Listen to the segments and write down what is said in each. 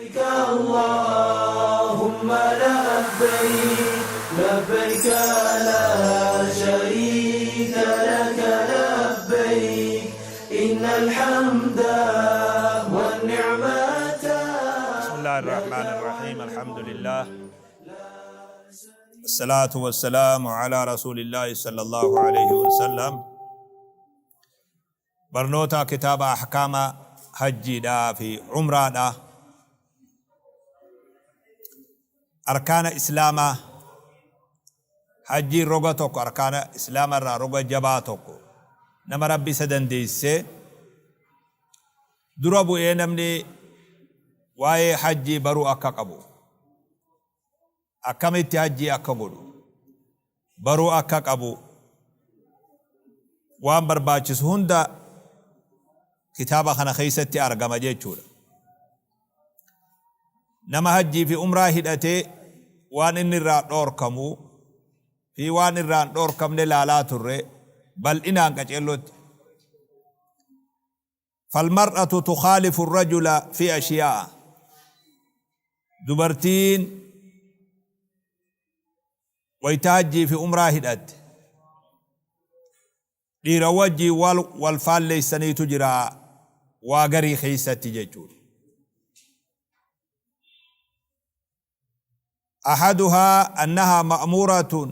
لبيك اللهم لبيك لبيك لا شريك لك لبيك إن الحمد والنعمة. بسم الله الرحمن الرحيم، الحمد لله، الصلاة والسلام على رسول الله صلى الله عليه وسلم. Barnoota kitaaba ahkaama hajjiidhaa fi umraadha, arkaana islaamaa. Hajjiin roga tokko, arkaana islaama irraa roga jabaa tokko. Nama Rabbi isa dandeessisee dura bu'ee namni waa'ee hajjii baruu akka qabu, akkamitti hajjii akka godhu baruu akka qabu, waan barbaachisu hunda kitaaba kana keessatti argama jechuudha. Nama hajjii fi umraa hidhatee waan inni irraa dhoorkamu fi waan irraa hin dhoorkamne laalaa turre bal'inaan qaceellotti. Falmar'atu tukhaalifu rajula fi ashiyaa'a. Dubartiin wayta hajjii fi umraa hidhatte dhiira wajjiin wal wal faalleessaniitu jira waa garii keessatti jechuudha. Ahaduhaa annahaa ma'muuratun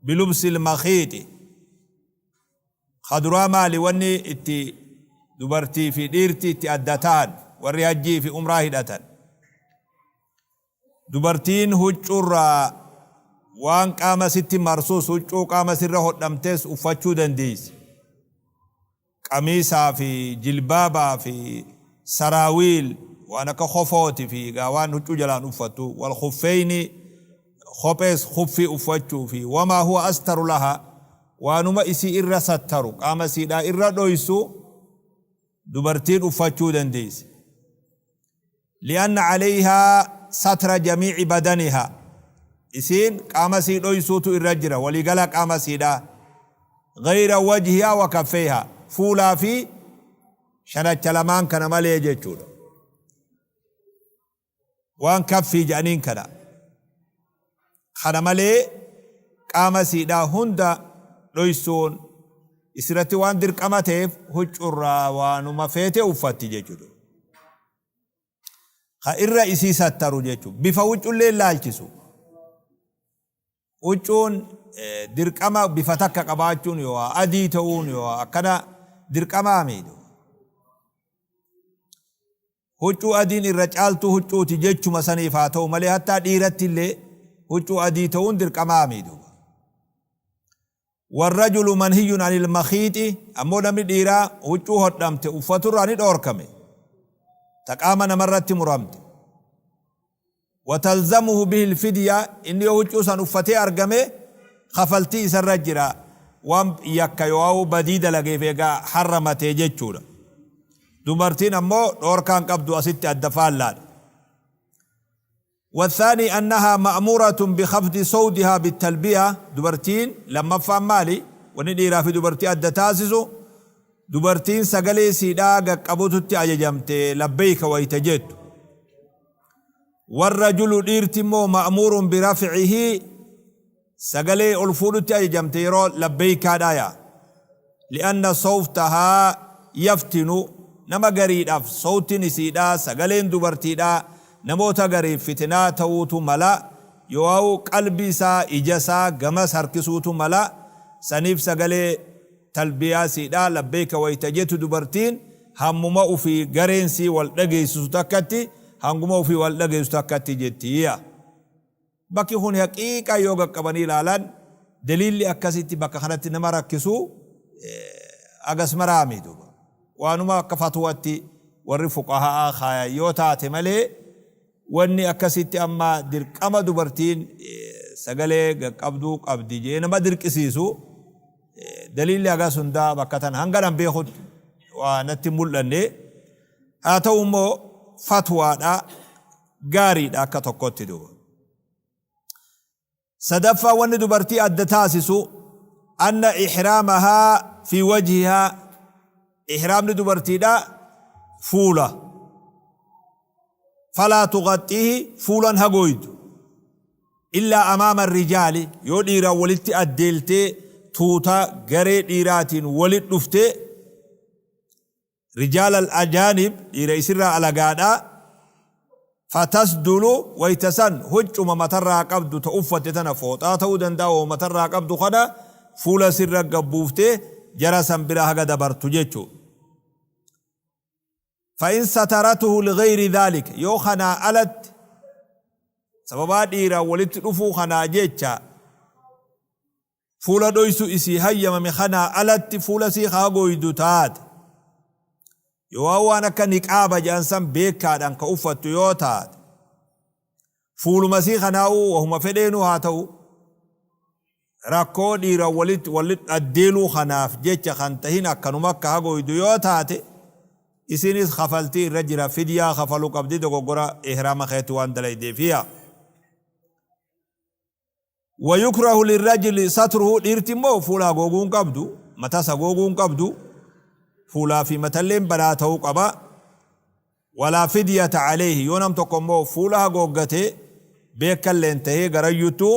bilubsil makhiixi. Ka duraa maali wanni itti dubartii fi dhiirti itti adda ta'an warri hajjii fi umraa hidhatan? Dubartiin huccuurraa waan qaama sitti marsus, huccuu qaama sirra hodhamtes uffachuu dandeessi. Qamiisaa fi jilbaabaa fi saraawiil, waan akka kofooti fi egaa waan huccuu jalaan uffattu, wal khuffeyni, kophees khuffii uffachuu fi wamaa huwa astaru laha, waanuma isii irra sattaru, qaama isiidhaa irra dhoysu dubartiin uffachuu dandeessi. Li'anna calayhaa satra jamiici badanihaa, isiin qaama isii dhoysuutu irra jira, walii gala qaama isiidhaa, gayra wajhihaa wa kaffeyhaa, fuulaa fi shanacha lamaan kana malee jechuudha. Waan kaffii jedhaniin kana. Kana malee qaama isiidhaa hunda dhoysuun isirratti waan dirqama ta'eef huccurraa waanuma feete uffatti jechuudha. Ka irra isii sattaru jechuudha. Bifa huccullee hin laalchisu. Huccuun dirqama bifa takka qabaachuun yoo adii ta'uun yoo akkana dirqamaa miidhu. Huccuu adiin irra caaltuu huccuuti jechuma saniif haa ta'u malee hattaa dhiiratti illee huccuu adii ta'uun dirqamaami duuba. Warrajulu manhiyyun anil makhiixi, ammoo namni dhiiraa huccuu hodhamte uffaturraa ni dhoorkame. Ta qaama namarratti muramte. Watalzamuhu bihil fidya, inni yoo huccuu san uffatee argame kafaltii isarra jira, waan yakka yoo'au badii dalageef eega harramatee jechuudha. Dubartiin ammoo dhoorkaa hin qabdu, asitti adda faallaadha. Wathaanii annahaa ma'muuratun bikhafdi sawdihaa bittalbiya, dubartiin lammaffaan maali? Wanni dhiiraa fi dubartii adda taasisu dubartiin sagalee siidhaa gaqqabututti ajajamte labbeeyka wayta jettu. Warrajulu, dhiirti immoo, ma'muurun birafcihi, sagalee ol fuudhutti ajajamte yeroo labbeeykaadhaa yaa. Li'anna sawtahaa yaftinu, nama gariidhaaf sawtin isiidhaa, sagaleen dubartiidhaa, namoota gariif fitnaa ta'uutu mala, yoo'au qalbii isaa, ija isaa gamas harkisuutu mala, saniif sagalee talbiyaa isiidhaa labbeeyka wayta jettu dubartiin hammuma ufii gareen sii wal dhageessisu takkatti, hanguma ufii wal dhageessu takkatti jetti yaa. Bakki kun haqiiqaa yoo gaqqabanii ilaalan daliilli akkasitti bakka kanatti nama rakkisu hagas maraami duuba. Waanuma akka fatwatti warri fuqahaa kaayan yoo taate malee wanni akkasitti amma dirqama dubartiin sagalee gaqqabduu qabdi jee nama dirqisiisu daliilli hagas hundaa bakka tana hanga nan beekutti waa natti hin mul'anne. Haa ta'u immoo fatwaadha gaariidha akka tokkotti duuba. Sadaffaa, wanni dubartii adda taasisu anna ihraamahaa fi wajhihaa, ihraamni dubartiidha fuula. Falaa tugaxxiihi, fuulan hagooydu. Illaa amaama rijaali, yoo dhiiraan walitti addeeltee tuuta garee dhiiraatiin walit dhufte, rijaal al ajaanib, dhiira isirraa alagaadhaa, fatasdulu, wayta san huccuma matarraa qabdu ta uffatte tana, fooxaa ta'uu danda'a, wama matarraa qabdu kana fuula sirra gabbuuftee jara san bira haga dabartu jechu. Fa'in sataratuhu lighayri dhaalika, yoo kanaa alatti sababaa dhiiraan walitti dhufuu kanaa jecha fuula dhoysu isii hayyamame kanaa alatti fuula sii ka hagooydu taate, yoo waan akka niqaaba jedhan san beekkaadhaan ka uffattu yoo taate, fuuluma isii kanaa'uu wahuma fedheenuu haa ta'u, rakkoo dhiiran walitti walitti addeeluu kanaaf jecha kan tahin akkanuma akka hagooydu yoo taate, isinis kafaltii irra jira, fidyaa kafaluu qabdi, dogoggora ihraama keetti waan dalaydeefiya. Wayukrahu lirrajuli satruhu, dhiirti immoo fuula hagooguu hin qabdu, matas hagooguu hin qabdu, fuulaa fi matalleen banaa ta'uu qaba. Walaa fidyata alayhi, yoo nam tokko immoo fuula hagooggate beekalleen tahee garayyuttuu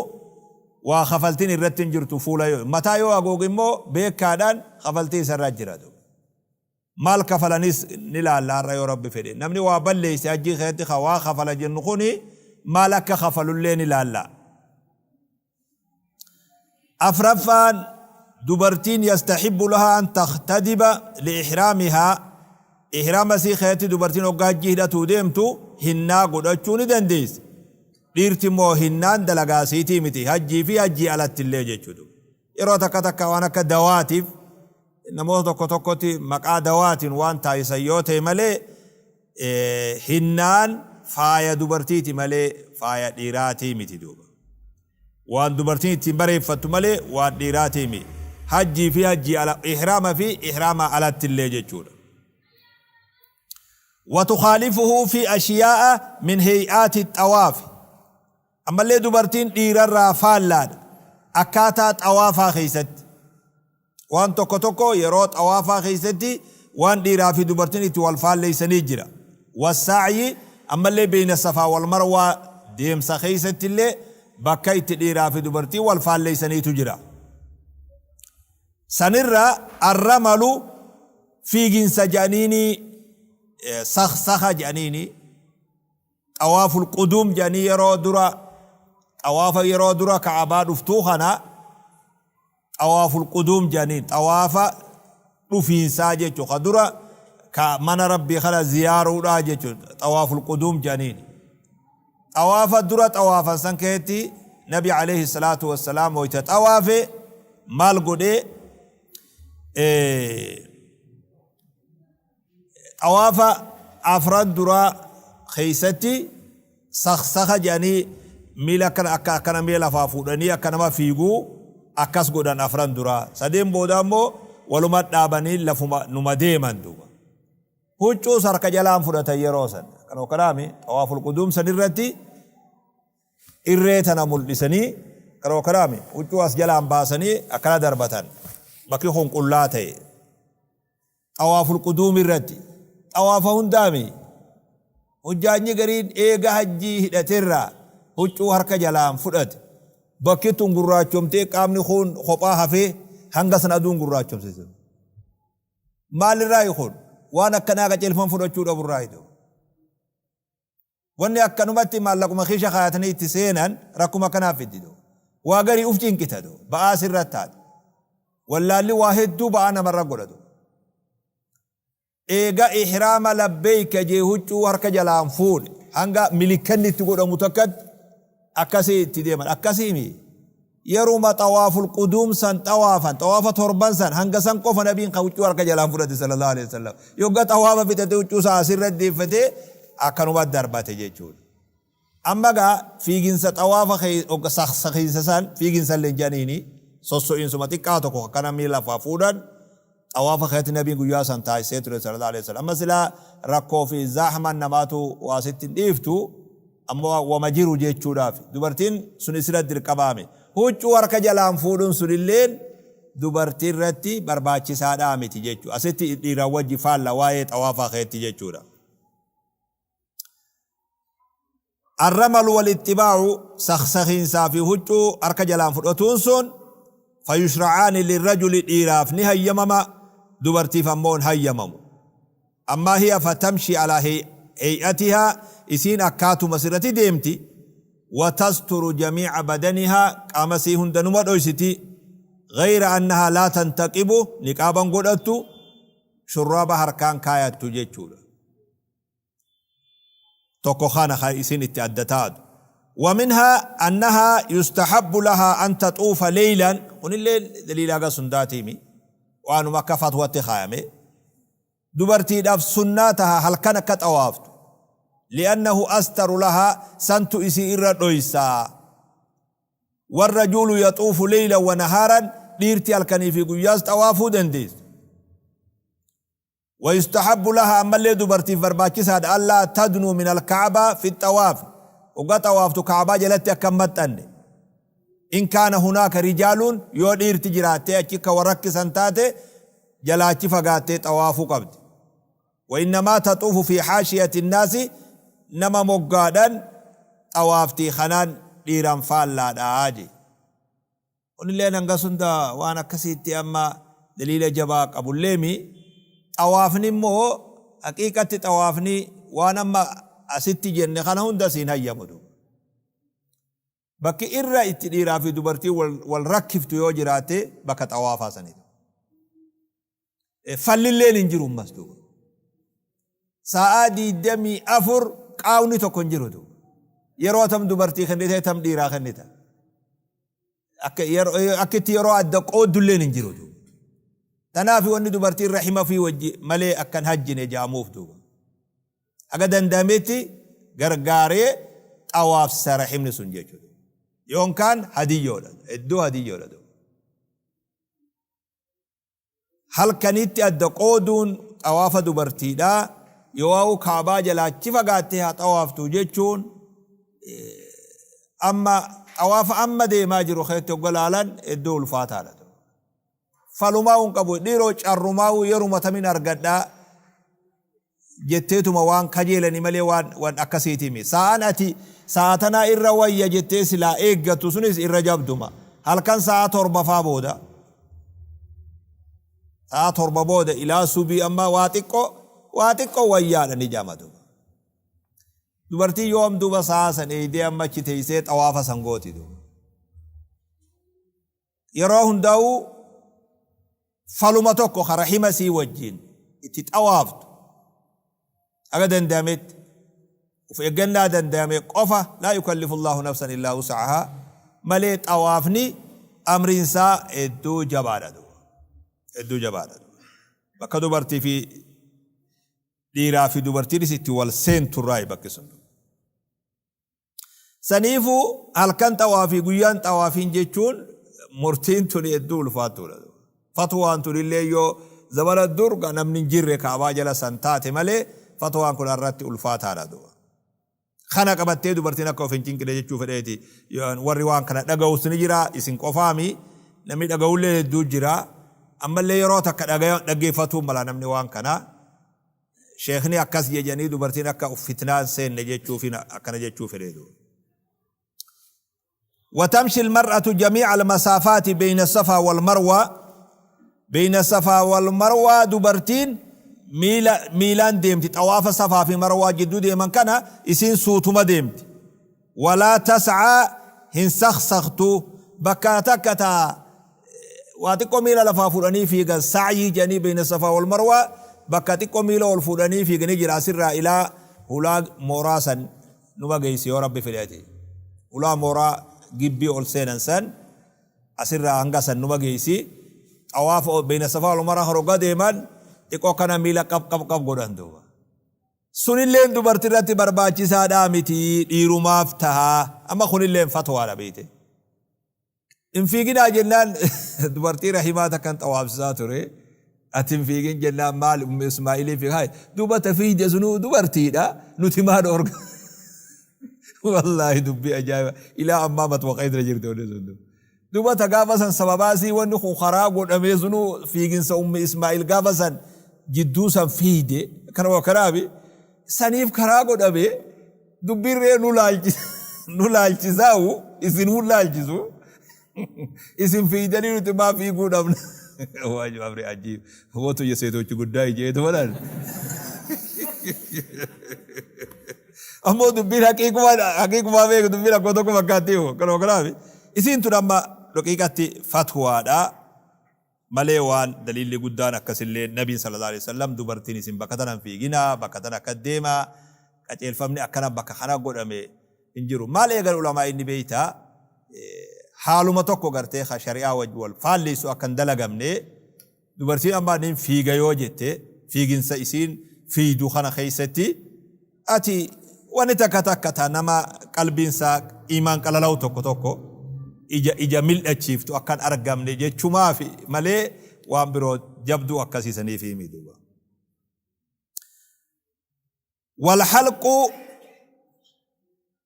waa kafaltiin irratti hin jirtu. Fuula yoo mataa yoo hagooge immoo beekaadhaan kafaltii isarra jira. Maal kafalanis ni laalla har'a yoo Rabbi fedhe. Namni waa balleeyse hajjii keessatti ka waa kafala jennu kuni maal akka kafalullee ni laalla. Afraffaan, dubartiin yastaxibbu lahaa an takhtadiba liihraamihaa, ihraama isii keessatti dubartiin hoggaa hajjii hidhatuu deemtu hinnaa godhachuu ni dandeessi. Dhiirti immoo hinnaan dalagaa isiitii miti, hajjii fi hajjii alatti illee jechuudha. Yeroo takka takka waan akka dawaatiif namoota tokko tokkotti maqaa dawaatiin waan taasisan yoo ta'e malee, hinnaan faaya dubartiiti malee faaya dhiiraatii miti duuba. Waan dubartiin ittiin bareeffattu malee waan dhiiraatii miti. Hajjii fi hajjii ala, ihraama fi ihraamaa alatti illee jechuudha. Watukaalifuhu fi ashiyaa'a min heey'aati xawaafi. Ammallee dubartiin dhiirarraa faallaadha akkaataa xawaafaa keessatti. Waan tokko tokko yeroo xawaafaa keessatti waan dhiiraa fi dubartiin itti wal faalleessanii jira. Wassa'yi, ammallee beeyna safaa wal marwaa deemsa keessatti illee bakka itti dhiiraa fi dubartiin wal faalleessaniitu jira. Sanirra arramalu, fiiginsa jedhaniini, sakhsakha jedhaniini, Xawaaful quduum jedhanii, yeroo dura xawaafa, yeroo dura Ka'abaa dhuftuu kana xawaaful quduum jedhanii, xawaafa dhufiinsaa jechuudha. Ka dura ka mana Rabbii kana ziyaaruudhaa jechuudha, xawaaful quduum jedhaniin. Xawaafa dura xawaafan san keessatti Nabi alayhi salaatu wassalaam wayta xawaafe maal godhee? Xawaafa afran duraa keessatti saksaka jedhanii, miila akkana akka akkana miila lafaa fuudhanii akka nama fiiguu akkas godhan afran duraa. Sadeen boodaa immoo waluma dhaabanii lafuma numa deeman duuba. Huccuus harka jalaan fudhatan yeroo san. Akkana akkanaami xawaaful quduum san irratti irree tana mul'isanii, akkana akkanaami huccuu as jalaan baasanii akkana darbatan, bakki kun qullaa ta'e. Xawaaful quduum irratti. Xawaafa hundaami. Hujjaajni gariin eega hajjii hidhaterraa huccuu harka jalaan fudhate. Bakki tun gurraachomtee qaamni kuun kophaa hafee hanga san aduun gurraachomsite. Maalirraayi kun? Waan akkanaa qaceelfama fudhachuu dhaburraayi. Wanni akkanumatti maallaquma kiisha kaayatanii itti seenan rakkuma akkanaa fiddi do. Waa garii uf cinqita do. Ba'aa sirra taati. Wallaalli waa hedduu ba'aa namarra godha do. Eega ihraama labbeeyka jee huccuu harka jalaan fuudhe hanga milikkanni itti godhamu takkatti akkasii itti deeman. Akkasii mi? Yeruma xawaaful quduum san xawaafan, xawaafa torban san, hanga san qofa Nabiin kan huccuu harka jalaan fudhate sallallahu alaihi wasallam. Yogga xawaafa fixate huccuu isaa asirra deeffatee akkanuma darbate jechuudha. Amma gaa fiiginsa xawaafa saksakiinsa san, fiiginsa illee jedhaniini, sosso'iinsuma xiqqaa tokko akkana miila lafaa fuudhan xawaafa keessatti Nabiin guyyaa san taasisee ture sallallahu alaihi wasallam. Amma silaa rakkoo fi zaaxmaan namaatu waa sitti hin dhiiftu, ammoo wama jiru jechuudhaaf. Dubartiin sun isirra dirqamaame. Huccuu harka jalaan fuudhuun sunilleen dubartii irratti barbaachisaadhaa miti jechuudha. Asitti dhiiraan wajji faalla waa'ee xawaafaa keessatti jechuudha. Arramalu wal-ittibaacu sakhsakhiinsaa fi huccuu harka jalaan fudhatuun sun fayushra'aani lirrajuli dhiiraaf ni hayyamama, dubartiif ammoo hin hayyamamu. Ammaa hiya fatamshi alaa hey'atihaa isiin akkaatuma sirratti deemti, wa tasturu jamii'a badanihaa qaama isii hunda numa dhoysiti, ghayra annahaa laa tantaqibu niqaaba hin godhattu, shurraaba harkaan kaayattu jechuudha. Tokko kana ka isin itti adda taatu. Wa minhaa annahaa yustahabbu lahaa an taxuufa leylan, kunillee daliila hagas hundaatiimi, waanuma akka fatwatti kaayame. Dubartiidhaaf sunnaa taha halkan akka xawaaftu. Li'annahu astaru lahaa, santu isii irra dhoysa. Warrajulu yaxuufu leylan wa nahaaran, dhiirti halkanii fi guyyaas xawaafuu dandeessi. Wayustahabbu lahaa ammallee dubartiif barbaachisaadha allaa tadnuu minal ka'abaa fi xawaafi hoggaa xawaaftu ka'abaa jalatti akka hin maxxanne in kaana hunaaka rijaaluun yoo dhiirti jiraattee achi ka wa rakkisan taate jalaa achi fagaattee xawaafuu qabdi. Wainnamaa taxuufu fi haashiyati nnaasi nama moggaadhan xawaafti kanaan dhiiraan faallaadha je. Kunilleen hangas hunda waan akkasiitti amma daliila jabaa qabulleemi. Xawaafni immoo haqiiqatti xawaafni waan amma asitti jenne kana hunda siin hayyamu duuba. Bakki irra itti dhiiraa fi dubartiin wal rakkiftu yoo jiraatte bakka xawaafaa saniidha. Fallilleen hin jiru ammas duuba. Sa'aa 24 qaawni tokko hin jiru duuba. Yeroo tam dubartii kennite tam dhiiraa kennita. Akka akka itti yeroo adda qooddulleen hin jiru duuba. Tanaaf wanni dubartiin rahima fi wajji malee akkan hajjine jaamuuf duuba. Haga danda'ametti gargaaree xawaafsisa rahimni sun jechuudha. Yoonkaan hadiyyoodha. Hedduu hadiyyoodha duuba. Halkanitti adda qooduun xawaafa dubartiidhaa yooauu Ka'baa jalaa achi fagaattee haa xawaaftu jechuun amma xawaafa amma deemaa jiru keessatti hogga laalan hedduu ulfaataadha. Falumaa'uu hin qabu dhiiroo carrumaa'uu yeruma tamin argadhaa jetteetuma waan kajeelani malee waan wan akkasiitiimi. Saa'aan ati sa'a tanaa irra wayya jettee silaa eeggattu sunis irra jabduma. Halkan sa'a 7 faa booda. Sa'a 7 booda ilaa subii amma waa xiqqoo waa xiqqoo wayyaadha ni jedhama duuba. Dubartiin yoom duuba sa'a san eeydee amma achi teeysee xawaafa san gooti duuba. Yeroo hundaa'uu faluma tokko ka rahima isii wajjiin itti xawaaftu haga danda'ametti uf eeggannaa danda'ame qofa laa yukallifu Allaahu nafsan illaa wus'ahaa malee xawaafni amriin isaa hedduu jabaadha duuba hedduu jabaadha duuba bakka dubartii fi dhiiraa fi dubartiinis itti wal seenturraayi bakki sun. Saniifuu halkan xawaafii guyyaan xawaafiin jechuun murtiin tuni hedduu ulfaattuudha. Fatwaan tunillee yoo zamana dur namni hin jirre kaabaa jala san taate malee fatwaan kun har'atti ulfaataadha duuba. Kana qabattee dubartiin akka of hin cinqine jechuu fedheeti. Warri waan kana dhaga'us ni jira isin qofaami namni dhaga'ullee hedduu jira. Ammallee yeroo takka dhaggeeffatuu mala namni waan kana. Sheekni akkas jejanii dubartiin akka uf fitnaa hin seenne jechuufin akkana jechuu fedhee duuba. وتمشي المرأة جميع المسافات بين الصفا والمروة بين الصفا والمروة دبرتين ميلا ميلان ديمتي طواف صفا في مروة جدو ديمان كان اسين سوتما ديمتي ولا تسعى هن سخسختو بكا تكتا Waa xiqqoo miila lafaa fuudhanii fiigan sa'yii jedhanii beeyna safaa wal marwaa bakka xiqqoo miila ol fuudhanii fiiganii jira asirraa ilaa hulaa mooraa san numa geessi yoo rabbi fedhe ati hulaa mooraa gibbii ol seenan san asirraa hanga san numa geessi xawaafa beeyna safaa wal marwaa kan hoggaa deeman xiqqoo kana miila qab qab qab godhan duuba. Sunilleen dubartirratti barbaachisaadhaa miti dhiirumaaf taha amma kunilleen fatwaadha beeyte. Hin fiiginaa jennaan dubartii rahimaa takkan xawaabsisaa ture. Ati hin fiigin jennaan maal ummi Ismaa'ilii fiiga. Hayi duuba ta fiigde sunuu dubartiidha nuti maa dhoorga. Wallaahi dubbii ajaa'iba. Ilaa ammaa matuma keessa jirti wanni sun. Duuba ta gaafa san sababaa sii wanni kun karaa godhamee sunuu fiiginsa ummi Ismaa'il gaafa san jidduu san fiigde. Kanuma kanaafi saniif karaa godhamee. Dubbiin ree nu laalchisa nu laalchisaa'u isin hun laalchisu isin fiigdanii nuti maa fiiguu dhabna. Waajib amri ajiib. Mootu yeseetochi guddaa ijeetu malaan. Ammoo dubbiin haqiiqumaa haqiiqumaa beeku dubbiin akkuma tokko fakkaatti hoo kanuma kanaaf isiin tun amma dhaqiiqatti fatwaadha malee waan daliilli guddaan akkasillee nabiin sallallahu alaihi wasallam dubartiin isin bakka tana hin fiiginaa bakka tana akka deemaa qaceelfamni akkana bakka kana godhame hin jiru. Maal eegan ulamaa inni beeyta haaluma tokko gartee ka shari'aa wajji wal faalleessu akka hin dalagamne. Dubartiin amma nin fiiga yoo jette, fiiginsa isiin fiiydu kana keeysatti ati wanni takka takka ta nama qalbiin isaa iimaan qalalawu tokko tokko ija ija mil'achiiftu akka hin argamne jechumaafi malee waan biroo jabduu akkasii saniifii mi duuba. Walhalqu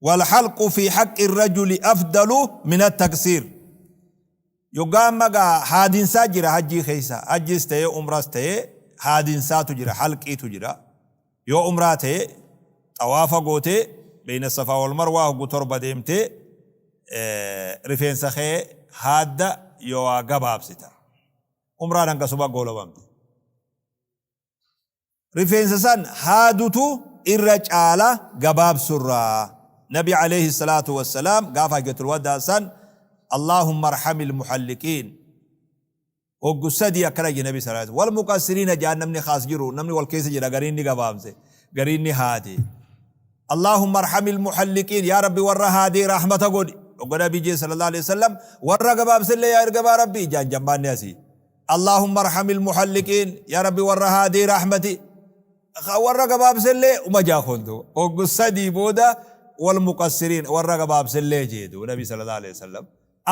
walhalqu fi haqqi rajuli afdalu min attaqsiir. Yoggaa amma gaa haadinsaa jira hajjii keessa. Hajjiis ta'ee umraas ta'ee haadinsaatu jira halqiitu jira. Yoo umraa ta'e xawaafa gootee beeyna safaa wal marwaa hoggu 7 deemtee rifeensa kee haadda yoo waa gabaabsita. Umraan hangasuma goolabamte. Rifeensa san haadutu irra caala gabaabsurra. Nabi aleyhi salaatu wassalaam gaafa hajjatul wadaa san Allaahumma arhamil muhalliqiin hoggu sadii akkana je nabi sallallahu alaihi wal muqassiriina jaan namni khaas jiru namni wal keessa jira gariin ni gabaabse gariin ni haade. Allaahumma arhamil muhalliqiin yaa rabbi warra haadee rahmata godhi hogga nabi jee sallallahu alaihi wasallam warra gabaabsellee yaa ergamaa rabbii jaan jammaanni asii. Allaahumma arhamil muhalliqiin yaa rabbi warra haadee rahmati warra gabaabsellee uma jaakontu hoggu sadii booda wal muqassiriin warra gabaabsellee jeedu nabi sallallahu alaihi wasallam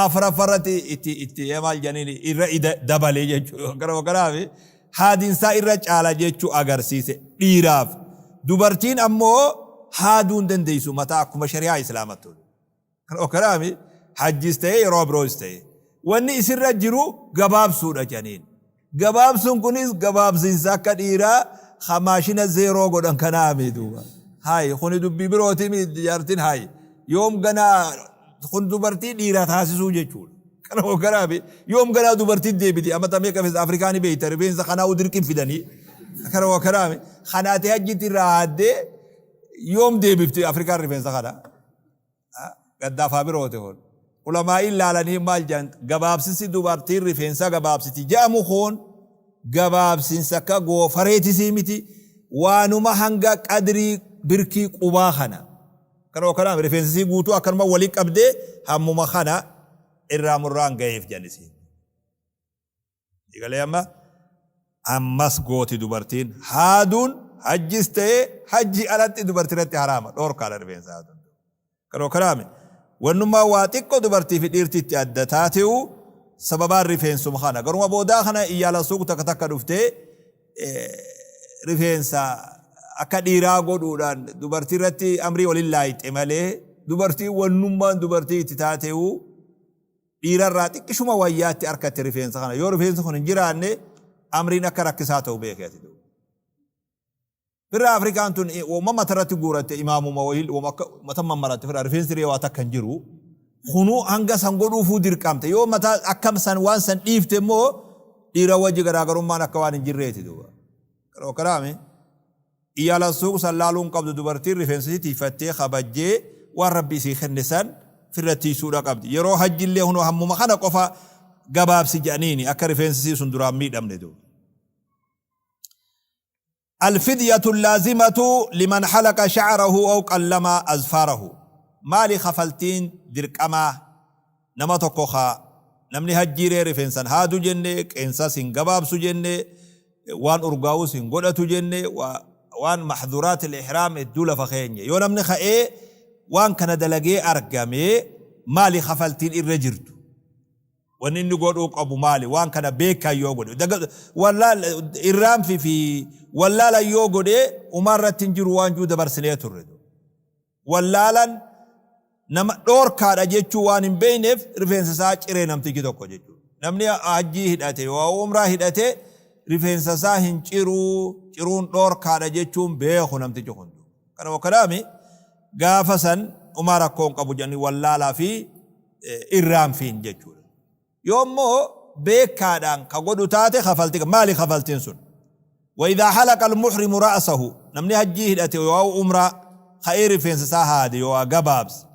afraffarratti itti itti maal janiin irra dabalee jechuu gara kanaaf haadinsaa irra caala jechuu agarsiise dhiiraaf dubartiin ammoo haaduu hin dandeessu mataa akkuma shari'aa islaamattu. Kan kanaaf hajjis ta'ee yeroo biroos ta'e wanni isirra jiru gabaabsuudha jedhaniin. Gabaabsuun kunis gabaabsiinsa akka dhiiraa ha maashina zeeroo godhan kanaami duuba. Hayi kuni dubbii birooti mi jaartiin hayi yoom ganaa kun dubartii dhiiraa taasisuu jechuudha. Kana kanaaf yoom ganaa dubartiin deebiti amma tamee qafeessa Afrikaa ni beekta rifeensa kanaa dirqin fidanii. Kana kanaaf kanaati hajjitti irraa haaddee yoom deebifti Afrikaan rifeensa kana. Gaddaaf haa biroote kun. Ulamaa'iin laalanii maal jedhan gabaabsinsi dubartiin rifeensa gabaabsiti jedhamu kun gabaabsinsa akka goofareetisii miti waanuma hanga qadrii birkii qubaa kana. Kanuma kanaaf rifeensisii guutuu akkanuma walii qabdee hammuma kana irraa murraan gaheef jedhan isiin. Egalee amma ammas gooti dubartiin haaduun hajjis ta'ee hajji alatti dubartii irratti haraama dhoorkaadha rifeensa haaduun. Kanoo kanaami wannummaa waa xiqqoo dubartii fi dhiirti itti adda taate'u sababaan rifeensuma kana garuma boodaa kana iyyaala suuq takka takka dhuftee rifeensa akka dhiiraa godhuudhaan dubartii irratti amrii waliin laayixxe malee dubartii wannummaan dubartii itti taate'u Dhiira irraa xiqqishuma wayyaatti arkatte rifeensa kana. Yoo rifeensi kun hin jiraanne amriin akka rakkisaa ta'u beeki ati duuba. Firra Afrikaan tun woma mata irratti guuratte imaamuma wayii woma akka mata mammaratte firra rifeensi ree waa takka hin jiru. Kunuu hanga san godhuufuu dirqamte. Yoo mataa akkam san waan san dhiifte immoo dhiira wajji garaagarummaan akka waan hin jirreeti duuba. Kanaami. Iyala suuq san laaluu hin qabdu dubartiin rifeensa isii tiiyfattee kabajjee waan Rabbi isii kenne san firra tiiysuudha qabdi. Yeroo hajjillee hunoo hammuma kana qofa gabaabsi je'aniini akka rifeensi isii sun duraan miidhamne duuba. Alfidyatu allaazimatu liman halaqa sha'rahu aw qallama azfaarahu. Maali kafaltiin dirqamaa nama tokko ka namni hajjii ree rifeensan haadu jenne qeensas hin gabaabsu jenne waan urgaa'us hin godhatu jenne waan mahduraat al-ihraam hedduu lafa keenye yoo namni ka'ee waan kana dalagee argame maali kafaltiin irra jirtu wanni inni godhuu qabu maali waan kana beekaan yoo godhe irraanfi fi wallaalan yoo godhe umaa irratti hin jiru waan juu dabarsinee turre. Wallaalan nama dhoorkaadha jechuu waan hin beekneef rifeensa isaa ciree namtichi tokko jechuudha. Namni hajjii hidhate yoo umraa hidhate rifeensa isaa hin ciruu ciruun dhoorkaadha jechuun beeku namtichi kun. Kanuma kanaami Gaafa san umaa rakkoo hin qabu jedhanii wallaalaa fi irraanfiin jechuudha. Yoo immoo beekaadhaan ka godhu taate kafalti maali kafaltiin sun? Wa idhaa halaqa al-muhrimu ra'sahu, namni hajjii hidhate yoo umraa ka'ee rifeensa isaa haade yoo gabaabse,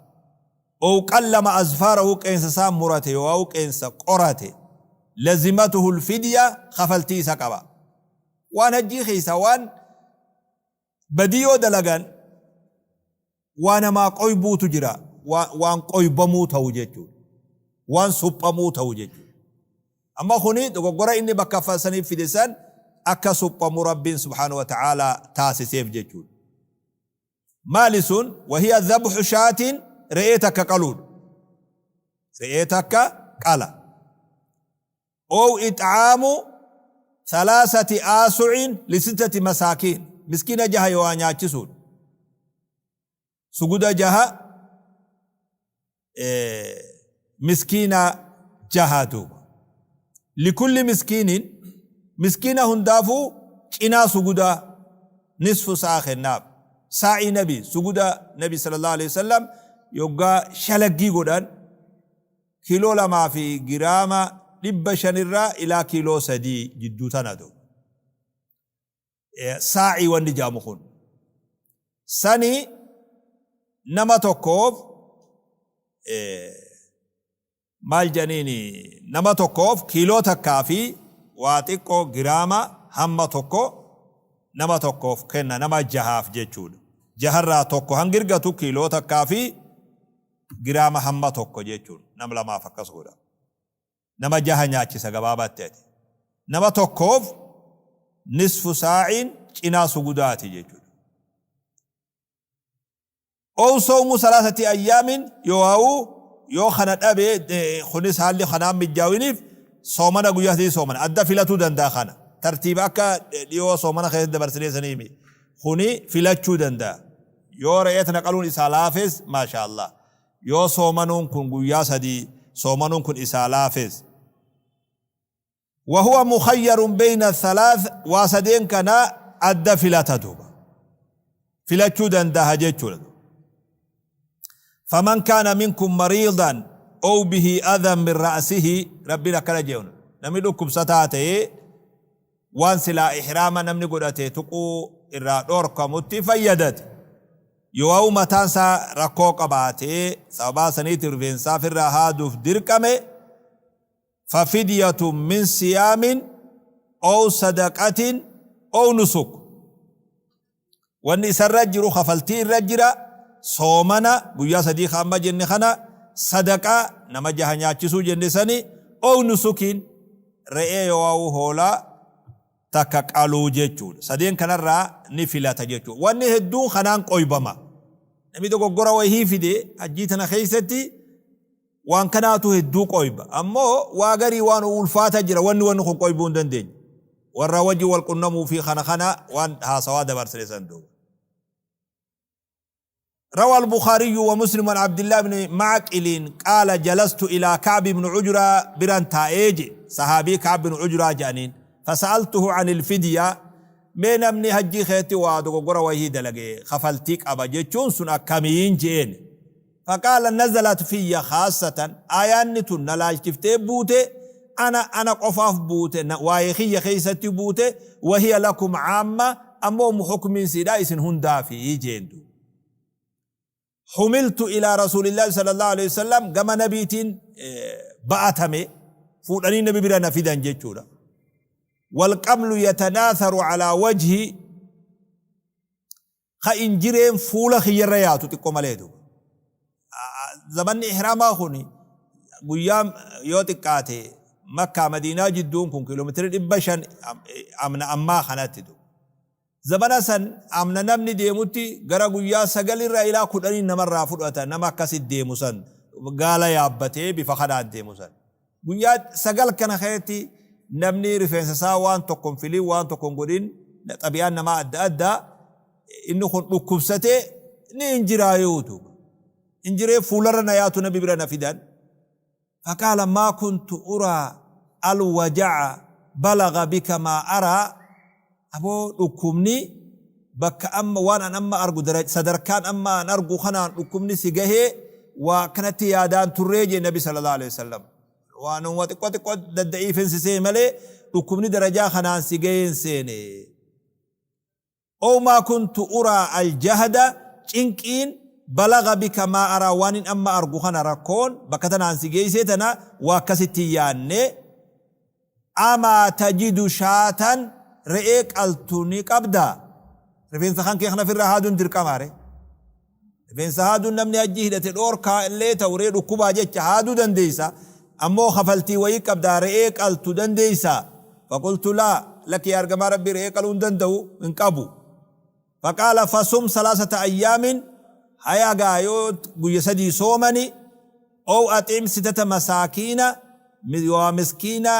ow qallama azfaarahu, qeensa isaa murate yoo qeensa qorate, lazimatuhu al-fidya, kafaltii isa qaba. Waan hajjii keessa waan badii yoo dalagan waa namaa qoybuutu jira, waan qoybamuu ta'u jechuudha, waan suphamuu ta'u jechuudha. Amma kuni dogoggora inni bakka saniif fide san akka suphamu Rabbiin subhaanahu wa ta'aalaa taasiseef jechuudha. Maali sun? Wahiya dhabhu shaatin, re'ee takka qaluudha, re'ee takka qala, ow ix'aamu thalaasati aasu'in lisittati masaakiin, miskiina jaha yoo nyaachisuudha, suguda jaha miskiina jaha duuba, likulli miskiinin, miskiina hundaafuu cinaa sugudaa, nisfu sa'a kennaaf. Saa'ii nabi, suguda Nabi sallallahu alaihi wasallam yoggaa shalaggii godhan 2 fi giraama 500 irraa ilaa kiiloo 3 jidduu tana duuba saa'ii wanni jedhamu kun sani nama tokkoof maal jedhaniini, nama tokkoof kiiloo 1 fi waa xiqqoo giraama hamma tokko nama tokkoof kenna, nama jahaaf jechuudha. Jaharraa tokko hangirgatu kiiloo 1 fi giraama hamma tokko jechuudha. Nama lamaaf akkas godha. Nama jaha nyaachisa gabaabaatti ati. Nama tokkoof nisfu saa'iin cinaa sugudaati jechuudha. Ow sawmu salaasati ayyaamin, yoo kana dhabe, kunis haalli kanaan mijjaawiniif, soomana guyyaa 3 soomana adda filatuu danda'a. Kana tartiiba akka dhiyoo soomana keessatti dabarsinee saniimi kuni filachuu danda'a. Yoo re'ee tana qaluun isaa laafes, maasha Allah. Yoo soomanuun kun guyyaa 3 soomanuun kun isaa laafes, وهو مخير بين الثلاث, waa sadeen kana adda filata duuba, filachuu danda'a jechuudha. فمن كان منكم مريضا أو به أذى من رأسه, Rabbiin akkana je'un, namni dhukkubsataa ta'ee waan silaa ihraama namni godhate tuquu irraa dhorkamutti fayyadate, yoo mataan isaa rakkoo qabaatee sababaa saniitiif rifeensaaf irraa haaduuf dirqame, ففدية من صيام أو صدقة أو نسك, wanni isarra jiru kafaltii irra jira soomana guyyaa 3 amma jenne kana, sadaqaa nama jaha nyaachisuu jenne sani, أو نسك, re'ee yoo hoolaa takka qaluu jechuudha. Sadeen kanarraa ni filata jechuudha. Wanni hedduun kanaan qoybama. Namni dogoggora wahii fide hajjii tana keessatti waan kanaatu hedduu qoyba. Ammoo waa garii waan ulfaata jira, wanni kun qoybuu hin dandeenye. Warra wajji wal qunnamuu fi kana waan haasawaa dabarsine san duuba. روى البخاري ومسلم عن عبد الله بن معقل قال: جلست إلى كعب بن عجرة biran taa'ee, صحابي كعب بن عجرة جانين، فسألته عن الفدية, mee namni hajjii keetti waa dogoggora wayii dalage kafaltii qaba jechuun sun akkamiin jeen. فقال: نزلت في خاصة, aayaanni tun na laalchiftee buute, ana qofaaf buute, waa'ee kiyya keessatti buute, وهي لكم عامة, ammoo hukmiin siidha isin hundaafi jeendu. حملت إلى رسول الله صلى الله عليه وسلم, gama nabiitiin ba'atame, fuudhanii nabi bira na fidan jechuudha. والقمل يتناثر على وجهي, ka injireen fuula kiyyarra yaatu xiqqoo malee duuba. Zamanni ihraamaa kun guyyaa yoo xiqqaate Makkaa Madiinaa jidduun kun kiiloomeetira 500 amna ammaa kanatti duuba. Zamana san amna namni deemutti gara guyyaa 9rraa ilaa 10 namarraa fudhata, nama akkasit deemu san, gaala yaabbatee bifa kanaan deemu san. Guyyaa 9 kana keessatti namni rifeensa isaa waan tokko hin filin, waan tokko hin godhin, xabi'aan namaa adda addaa, inni kun dhukkubsatee ni injiraayuu duuba. Injiree fuularra na yaatu nabi bira na fidan. فقال: ما كنت أرى الوجع بلغ بك ما أرى, aboo dhukkubni Bakka amma waan an amma argu sadarkaan amma an argu kanaan dhukkubni si gahee waa akkanatti yaadaan turree jee Nabi sallallahu alaihi wasallam. Waanuma xiqqoo xiqqoo dadda'iifin si seene malee dhukkubni darajaa kanaan si gahee hin seene. Ow maa kuntu uraa aljahda cinqiin balaga bika maa araa waanin amma argu kana rakkoon bakka tanaan si geessee tana waa akkasitti hin yaanne. Amaa tajidu shaatan re'ee qaltu ni qabdaa? Rifeensa kan kee kana firraa haaduun dirqamaa ree? Rifeensa haaduun namni hajjii hidhate dhoorkaa illee ta'u ree dhukkubaa jecha haaduu dandeessa. Ammoo kafaltii wayii qabdaa re'ee qaltu dandeessaa? Faqultu laa lakki yaa ergamaa Rabbii re'ee qaluu hin danda'u hin qabu. Faqaala fasum salaasata ayyaamin haya gaa yoo guyya sadii soomani ow axim sitata masaakiina waa miskiina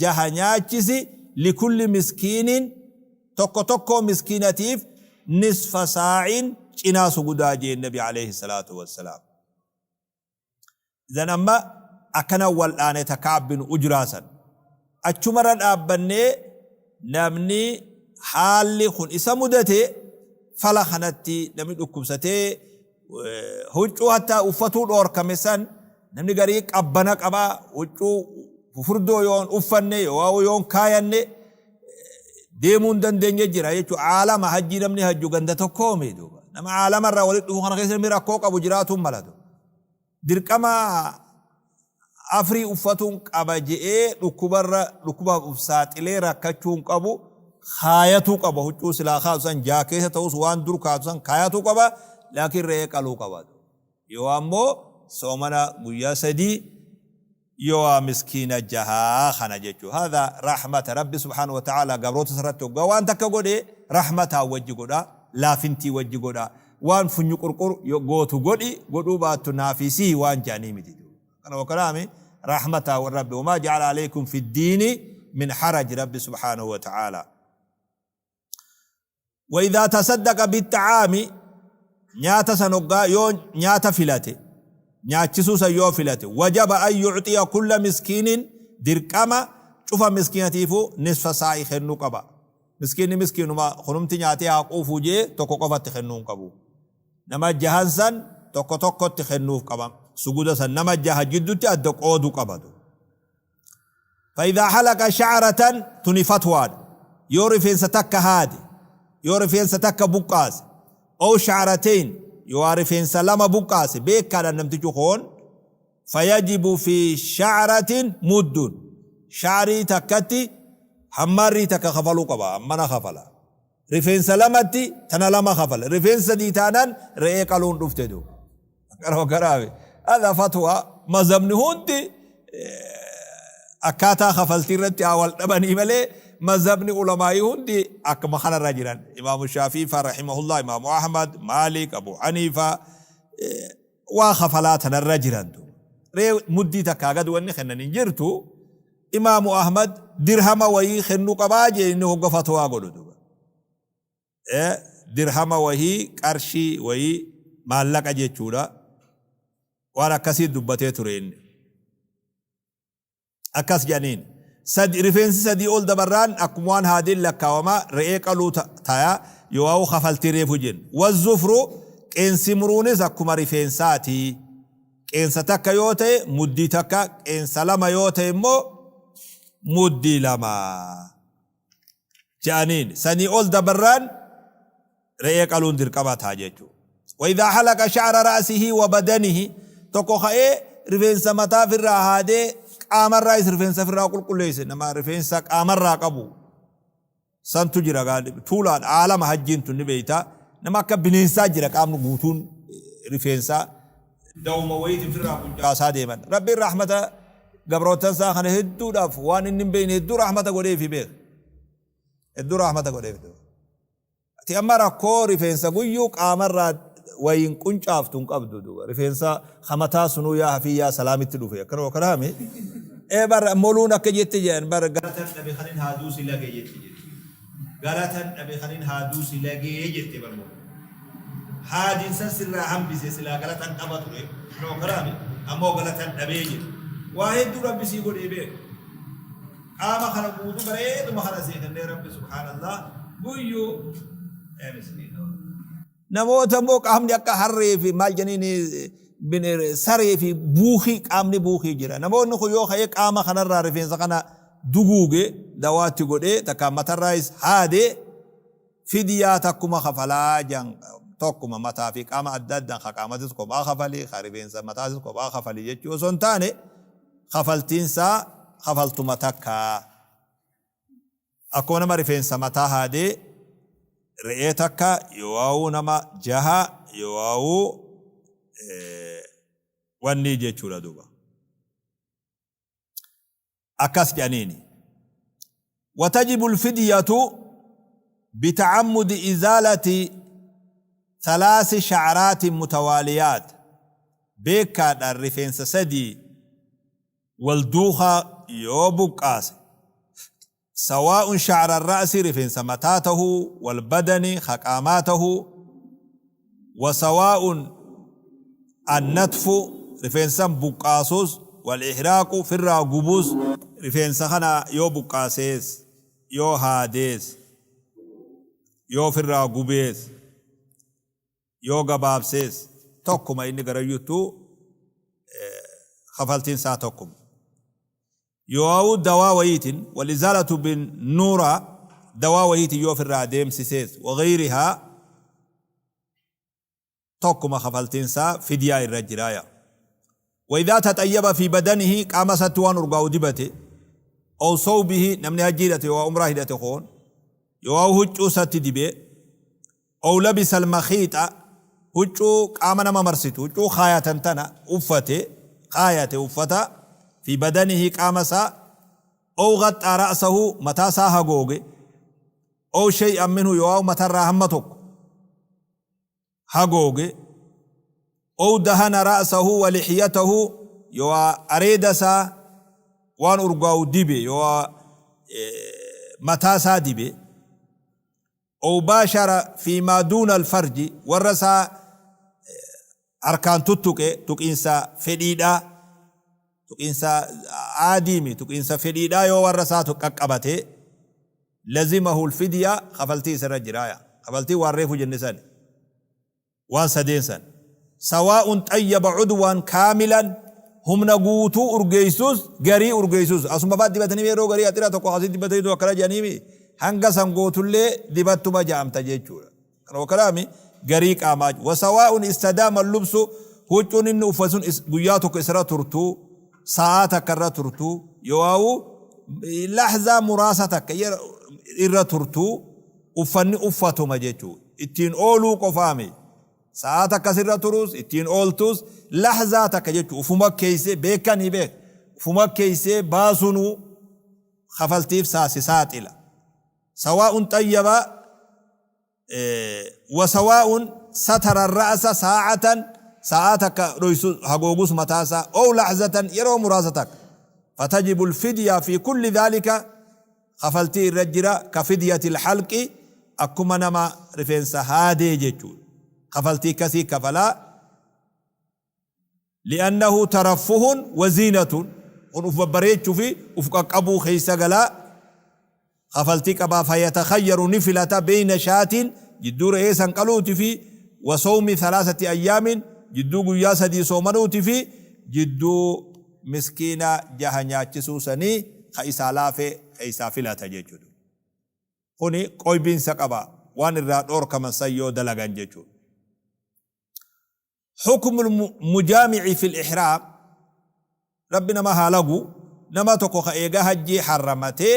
jaha nyaachisi likulli miskiinin tokko tokkoo miskiinatiif nisfa saa'in cinaa sugudaa jeen nabi alayhi salaatu wassalaam. Idan amma akkana wal'aane ta Ka'ab bin Ujraa san. Achumarra dhaabbannee namni haalli kun isa mudate fala kanatti namni dhukkubsatee huccuu hattaa uffatuu dhoorkame san namni garii qabbana qaba huccuu fufurdoo yoon uffanne yoo yoon kaayanne deemuu hin dandeenye jira jechuudha. Aalama hajjii namni hajju ganda tokkoo mi duuba. Nama aalama irraa walitti dhufu kana keessa namni rakkoo qabu jiraatuun mala duuba. Dirqama afrii uffatuun qaba je'ee dhukkubarra dhukkubaaf uf saaxilee rakkachuu hin qabu kaayatuu qaba huccuu silaa kaatu san jaakeessa ta'us waan dur kaatu san kaayatuu qaba laakiin re'ee qaluu qaba. Yoo ammoo soomana guyyaa sadii yoo miskiina jahaa kana jechuu hadha rahmata rabbi subhaanahu wa ta'ala gabroota isarratti hoggaa waan takka godhe rahmataa wajji godha laafintii wajji godha waan funyu qurqur gootu godhi godhuu baattu naafii sii waan jedhanii miti kana wakalaami rahmataa wa rabbi wamaa ja'ala alaykum fi ddiini min haraj rabbi subhaanahu wa ta'ala. Wa idhaa tasaddaqa bixxa'aami nyaata san hoggaa yoo nyaata filate nyaachisuu san yoo filate wajaba an yucxiya kulla miskiinin dirqama cufa miskiinatiifuu nisfa saa'i kennuu qaba. Miskiinni miskiinuma kunumti nyaatee haa quufuu jee tokko qofatti kennuu hin qabu. Nama jahan san tokko tokkotti kennuuf qaba. Suguda san nama jaha jiddutti adda qoodu qaba. Fa'idhaa halaqa sha'aratan tuni fatwaadha. Yoo rifeensa takka haade, yoo rifeensa takka buqqaase, ow sha'arateyn yoo rifeensa lama buqqaase beekaadhaan namtichi koon fayajibu fi sha'aratin muddun sha'arii takkatti hammaarrii takka kafaluu qaba hammana kafala. Rifeensa lamatti tana lama kafala. Rifeensa sadii taanaan re'ee qaluun dhufte duuba. Akkana wakkanaami. Hadha fatwa mazhabni hundi akkaataa kafaltii irratti haa wal dhabanii malee mazhabni ulamaa'ii hundi akkuma kanarra jiran. Imaamu Shaafii faa rahimahullah, Imaamu Ahmad, Maalik, Abu Haniifa waa kafalaa tanarra jiran duuba. Ree muddii takkaa gad wanni kennan hin jirtu. Imaamu Ahmad dirhama wayii kennuu qabaa jee inni hogga fatwaa godhu duuba. Dirhama wahii qarshii wayii maallaqa jechuudha. Waan akkasii dubbatee ture inni. Akkas jedhaniin. Sadi, rifeensi sadii ol dabarraan akkuma waan haadiin lakkaawama re'ee qaluu taya yoo'au kafaltii reefu jennu. Wazzufru qeensi muruunis akkuma rifeensaati. Qeensa takka yoo ta'e muddii takka, qeensa lama yoo ta'e immoo muddii lama. Je'aniin. Sanii ol dabarraan re'ee qaluun dirqama ta'a jechuudha. Wa idhaa halaqa sha'ra ra'sihi wa badanihi tokko ka'ee rifeensa mataa firraa haadee qaamarraayis rifeensa firraa qulqulleesse nama rifeensa qaamarraa qabu santu jira tuulaan aalama hajjiin tun ni beeyta nama akka bineensaa jira qaamni guutuun rifeensaa dawuma wayiitiin firraa quncaasaa deeman. Rabbiin rahmata gabrootan isaa kana hedduudhaaf waan inni hin beekne hedduu rahmata godheefi beeka. Hedduu rahmata godheef. Ati amma rakkoo rifeensa guyyuu qaamarraa wayiin quncaaftu hin qabdu duuba. Rifeensa hamataa sunuu yaa hafii yaa salaamitti dhufe. Akkanuma kanaami. Ee bar moluun akka jette jedhan bar galatan dhabe kanin haaduu si lage jette jette. Galatan dhabe kanin haaduu si lagee jette bar moluun. Haadiin san sirraa hambise silaa galatan qaba ture. Akkanuma kanaami. Ammoo galatan dhabee jette. Waa hedduu Rabbi sii godhee beeku. Qaama kana guutuu bareeduma kana sii kennee Rabbi subhaanallah guyyuu Namoota immoo qaamni akka harree fi maal janiin saree fi buukii qaamni buukii jira. Namoonni kun yoo ka'ee qaama kanarraa rifeensa kana duguuge dawaatti godhee takka matarraayis haadee fidyaa takkuma kafalaa jan tokkuma mataa fi qaama adda addaan ka qaamatis kophaa kafali ka rifeensa mataatis kophaa kafali jechuu osoo hin taane kafaltiinsaa kafaltuma takka. Akkuma nama rifeensa mataa haadee re'ee takka yoowaawuu nama jaha yoowaawuu wannii jechuudha duuba. Akkas jedhaniini. Watajibu alfidyatu bita'ammudi izaalati thalaasi sha'araatin mutawaaliyaat beekaadhaan rifeensa sadii wal duukaa yoo buqqaase, sawaa'un sha'ra ra'si rifeensa mataa tahuu, wal badani ka qaamaa tahuu, wa sawaa'un annatfu rifeensan buqqaasus, wal ihraaqu firraa gubus, rifeensa kana yoo buqqaasees, yoo haadees, yoo firraa gubees, yoo gabaabsees tokkuma inni garayyuttuu kafaltiin isaa tokkuma. Yoo dawaa wayiitiin wal izaalatu bin nuuraa dawaa wayiitiin yoo ofirraa deemsisees wagayrihaa tokkuma kafaltiin isaa fidyaa irra jiraaya. Waidaa taxayyaba fi badanihi qaama isaatti waan urgaa'u dibate aw sawbihi namni hajjii hidhate yoo umraa hidhate koon yoo huccuu isaatti dibee Aw labisa al-makhiixa, huccuu qaama nama marsitu, huccuu kaayatan tana uffate, kaayate uffata, fi badanihi qaama isaa, aw ghaxxaa ra'sahu, mataa isaa hagooge, aw shay'an minhu yookaa matarraa hamma tokko hagooge, aw dahana ra'sahu wa lixyatahu yookaa areeda isaa waan urgaa'u dibe yookaa mataa isaa dibe, Aw baashara fii maa duuna alfarji warra isaa harkaan tuttuqe tuqiinsa fedhiidhaa tuqiinsa aadiimi tuqiinsa fedhiidhaa yoo warra isaa qaqqabate lazimahu alfidya kafaltii isarra jiraaya kafaltii waan reefu jenne sani waan sadeen san. Sawaa'un xayyaba cudwan kaamilan humna guutuu urgeessus garii urgeessus asuma fa'aa dibatanii yeroo garii axira tokko asii dibatanii akkana jedhanii hanga san gootullee dibattuma ja'amta jechuudha. Kana wakkalaami garii qaamaa wasawaa'un istadaama lubsu huccuun inni uffatu sun guyyaa tokko isirra turtu sa'aa takka irra turtu yoo'aawu lahzaa muraasa takka irra turtu uffanni uffatuma jechuudha. Ittiin ooluu qofaa mi. Sa'aa takka sirra turus, ittiin ooltus, lahzaa takka jechuudha. Ufuma keeysee beekanii beek. Ufuma keeysee baasunuu kafaltiif saa si saaxila. Sawaa'un xayyaba wa sawaa'un satara ra'asa saa'atan sa'aa takka dhoysu hagoogus mataa isaa ow lahzatan yeroo muraasa takka. Fatajibu alfidya fi kulli dhaalika kafaltii irra jira ka fidyatil halqi akkuma nama rifeensa haadee jechuudha. Kafaltii akkasii kafalaa li'annahu taraffuhun wa ziinatun kun uf babbareechuu fi uf qaqqabuu keessa galaa kafaltii qabaa fayatakayyaru ni filata beeyna shaatiin jidduu re'ee san qaluuti fi wa sawmi thalaasati ayyaamin jidduu guyyaa sadii soomanuuti fi jidduu miskiina jaha nyaachisuu sanii ka isaa laafe keessaa filata jechuudha. Kuni qoybiinsa qaba waan irraa dhoorkaman san yoo dalagan jechuudha. Hukmul mujaamici fil ihraam Rabbi nama haa lagu nama tokko ka eega hajjii harramatee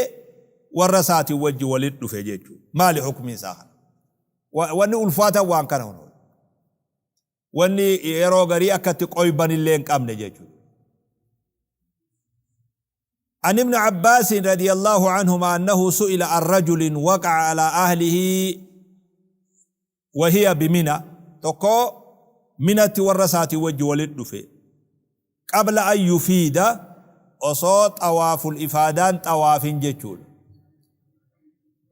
warra isaatiin wajji walit dhufe jechuudha. Maali hukmiin isaa kana? Wanni ulfaatan waan kana hundi. Wanni yeroo garii akka itti qoybanillee hin qabne jechuudha. عن ابن عباس رضي الله عنهما أنه سئل عن رجل وقع على أهله وهي بمنى تقو منة ورسات وجه ولد في قبل أن يفيد osoo xawaaful ifaadaan xawaafin jechuudha.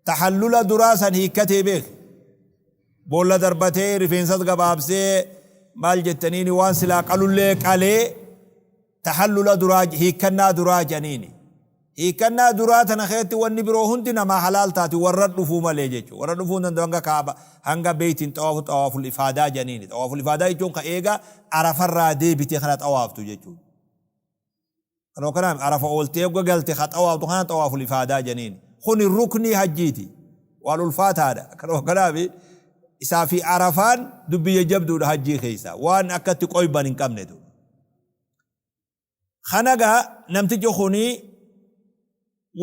Taxallula duraa san hiikkatee beeke. Boolla darbatee rifeensas gabaabsee maal jettaniini waan silaa qalullee qalee taxallula duraa hiikkannaa duraa jedhaniini. Hiikkannaa duraa tana keessatti wanni biroo hundi namaa halaal taati warra dhufuu malee jechuudha. Warra dhufuu hin danda'u hanga kaaba hanga beeytiin xawaafu xawaaful ifaadaa jedhaniini. Xawaaful ifaadaa jechuun ka eega arafarraa deebitee kana xawaaftu jechuudha. Kanoo kanaan arafa ooltee hogga galte ka xawaaftu kana xawaaful ifaadaa jedhaniini. Kuni ruknii hajjiiti. Waan ulfaataadha. Kanoo kanaaf isaa fi arafaan dubbii jajjabduudha hajjii keessa. Waan akkatti qoyban hin qabne. Kana gaa namtichi kuni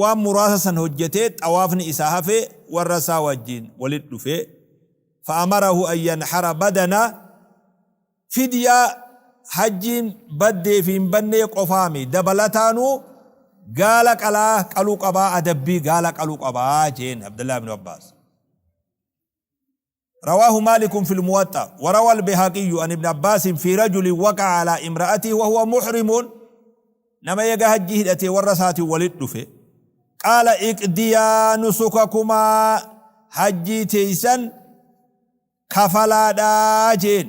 waan muraasa san hojjetee xawaafni isaa hafe warra isaa wajjin walitti dhufe. Fa'amarahu an yanhara badana fidyaa hajjiin baddee fi hin bannee qofaami dabalataanuu gaala qalaa qaluu qabaa adabbii gaala qaluu qabaa jeen Abdullah ibn Abbaas. رواه مالك في الموطأ وروى البيهقي عن ابن عباس في رجل وقع على امرأته وهو محرم نما يغا حجي هدته ورساتي ولد دفه قال اقضيا نسككما حجي تيسن كفلا جين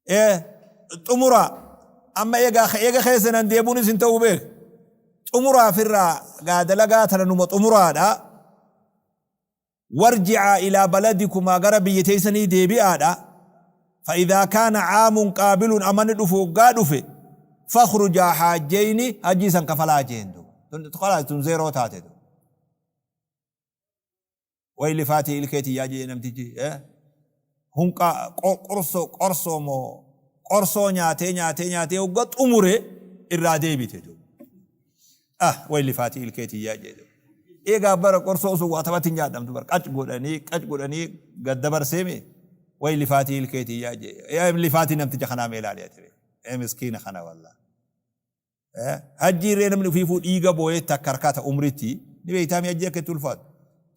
ee xumuraa amma eegaa eega keessa nan deebuunis hin ta'uu beek xumuraa firraa gaa dalagaa tana numa xumuraadha warji'aa ilaa baladikumaa gara biyya teessanii deebi'aadha fa'idaa kaana caamun qaabiluun amanni dhufu hoggaa dhufe fakhrujaa haajjeyni hajjii san kafalaa jeen duuba tun zeeroo taate Way lifaatii ilkee tiyyaa jee namtichi hunqaa qorsoo qorsoo moo qorsoo nyaatee nyaatee nyaatee hogga xumure irraa deebite duuba. Ah way lifaatii ilkee tiyyaa jee duuba. Eegaa bara qorsoo sun waa taphatti hin nyaadhamtu bara qac godhanii qac godhanii gad dabarsee mee way lifaatii ilkee tiyyaa jee. Lifaatii namticha kanaa mee ilaali ati mee miskiina kana wallaa. Hajjii irree namni ufiifuu dhiiga booyee takka harkata umritti ni beektaa mi hajjii akka itti ulfaatu.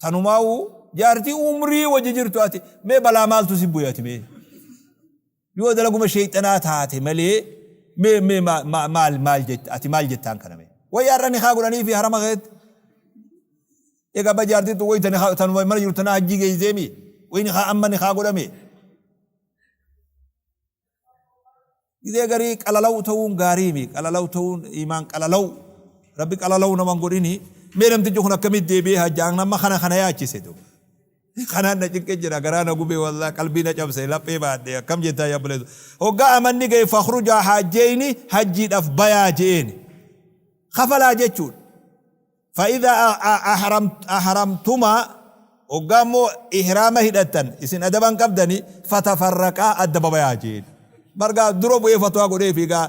Tanumaa'uu jaartii umrii wajji jirtu ati mee balaa maaltu si bu'e ati mee. Yoo dalaguma sheexanaa taate malee mee mee maal maal jetta ati maal jettaan kana mee. Wayyaa irra nikaa godhanii fi harama keetti. Egaa abba jaartii tun wayita nikaa tanuma mana jirtu tanaa hajjii geessee mi wayi nikaa amma nikaa godhame. Gizee garii qalalaw ta'uun gaariimi. Qalalaw ta'uun iimaan qalalaw. Rabbi qalalaw nama hin godhini. Mee namtichi kun akkamitti deebi'ee hajjaan nama kana kana yaachise duuba. Kanaan na cinqe jira garaa na gubee wallah qalbii na cabse laphee baadhe akkam jettaa yaa obboleessa. Hoggaa amanni ga'e fakhrujaa haajjeeyni hajjiidhaaf bayaa je'eeni. Kafalaa jechuudha. Fa'idhaa ahramtumaa hoggaa immoo ihraama hidhattan isin adaba hin qabdani fatafarraqaa adda babayaa jeen. Bargaa dura bu'ee fatwaa godhee fi egaa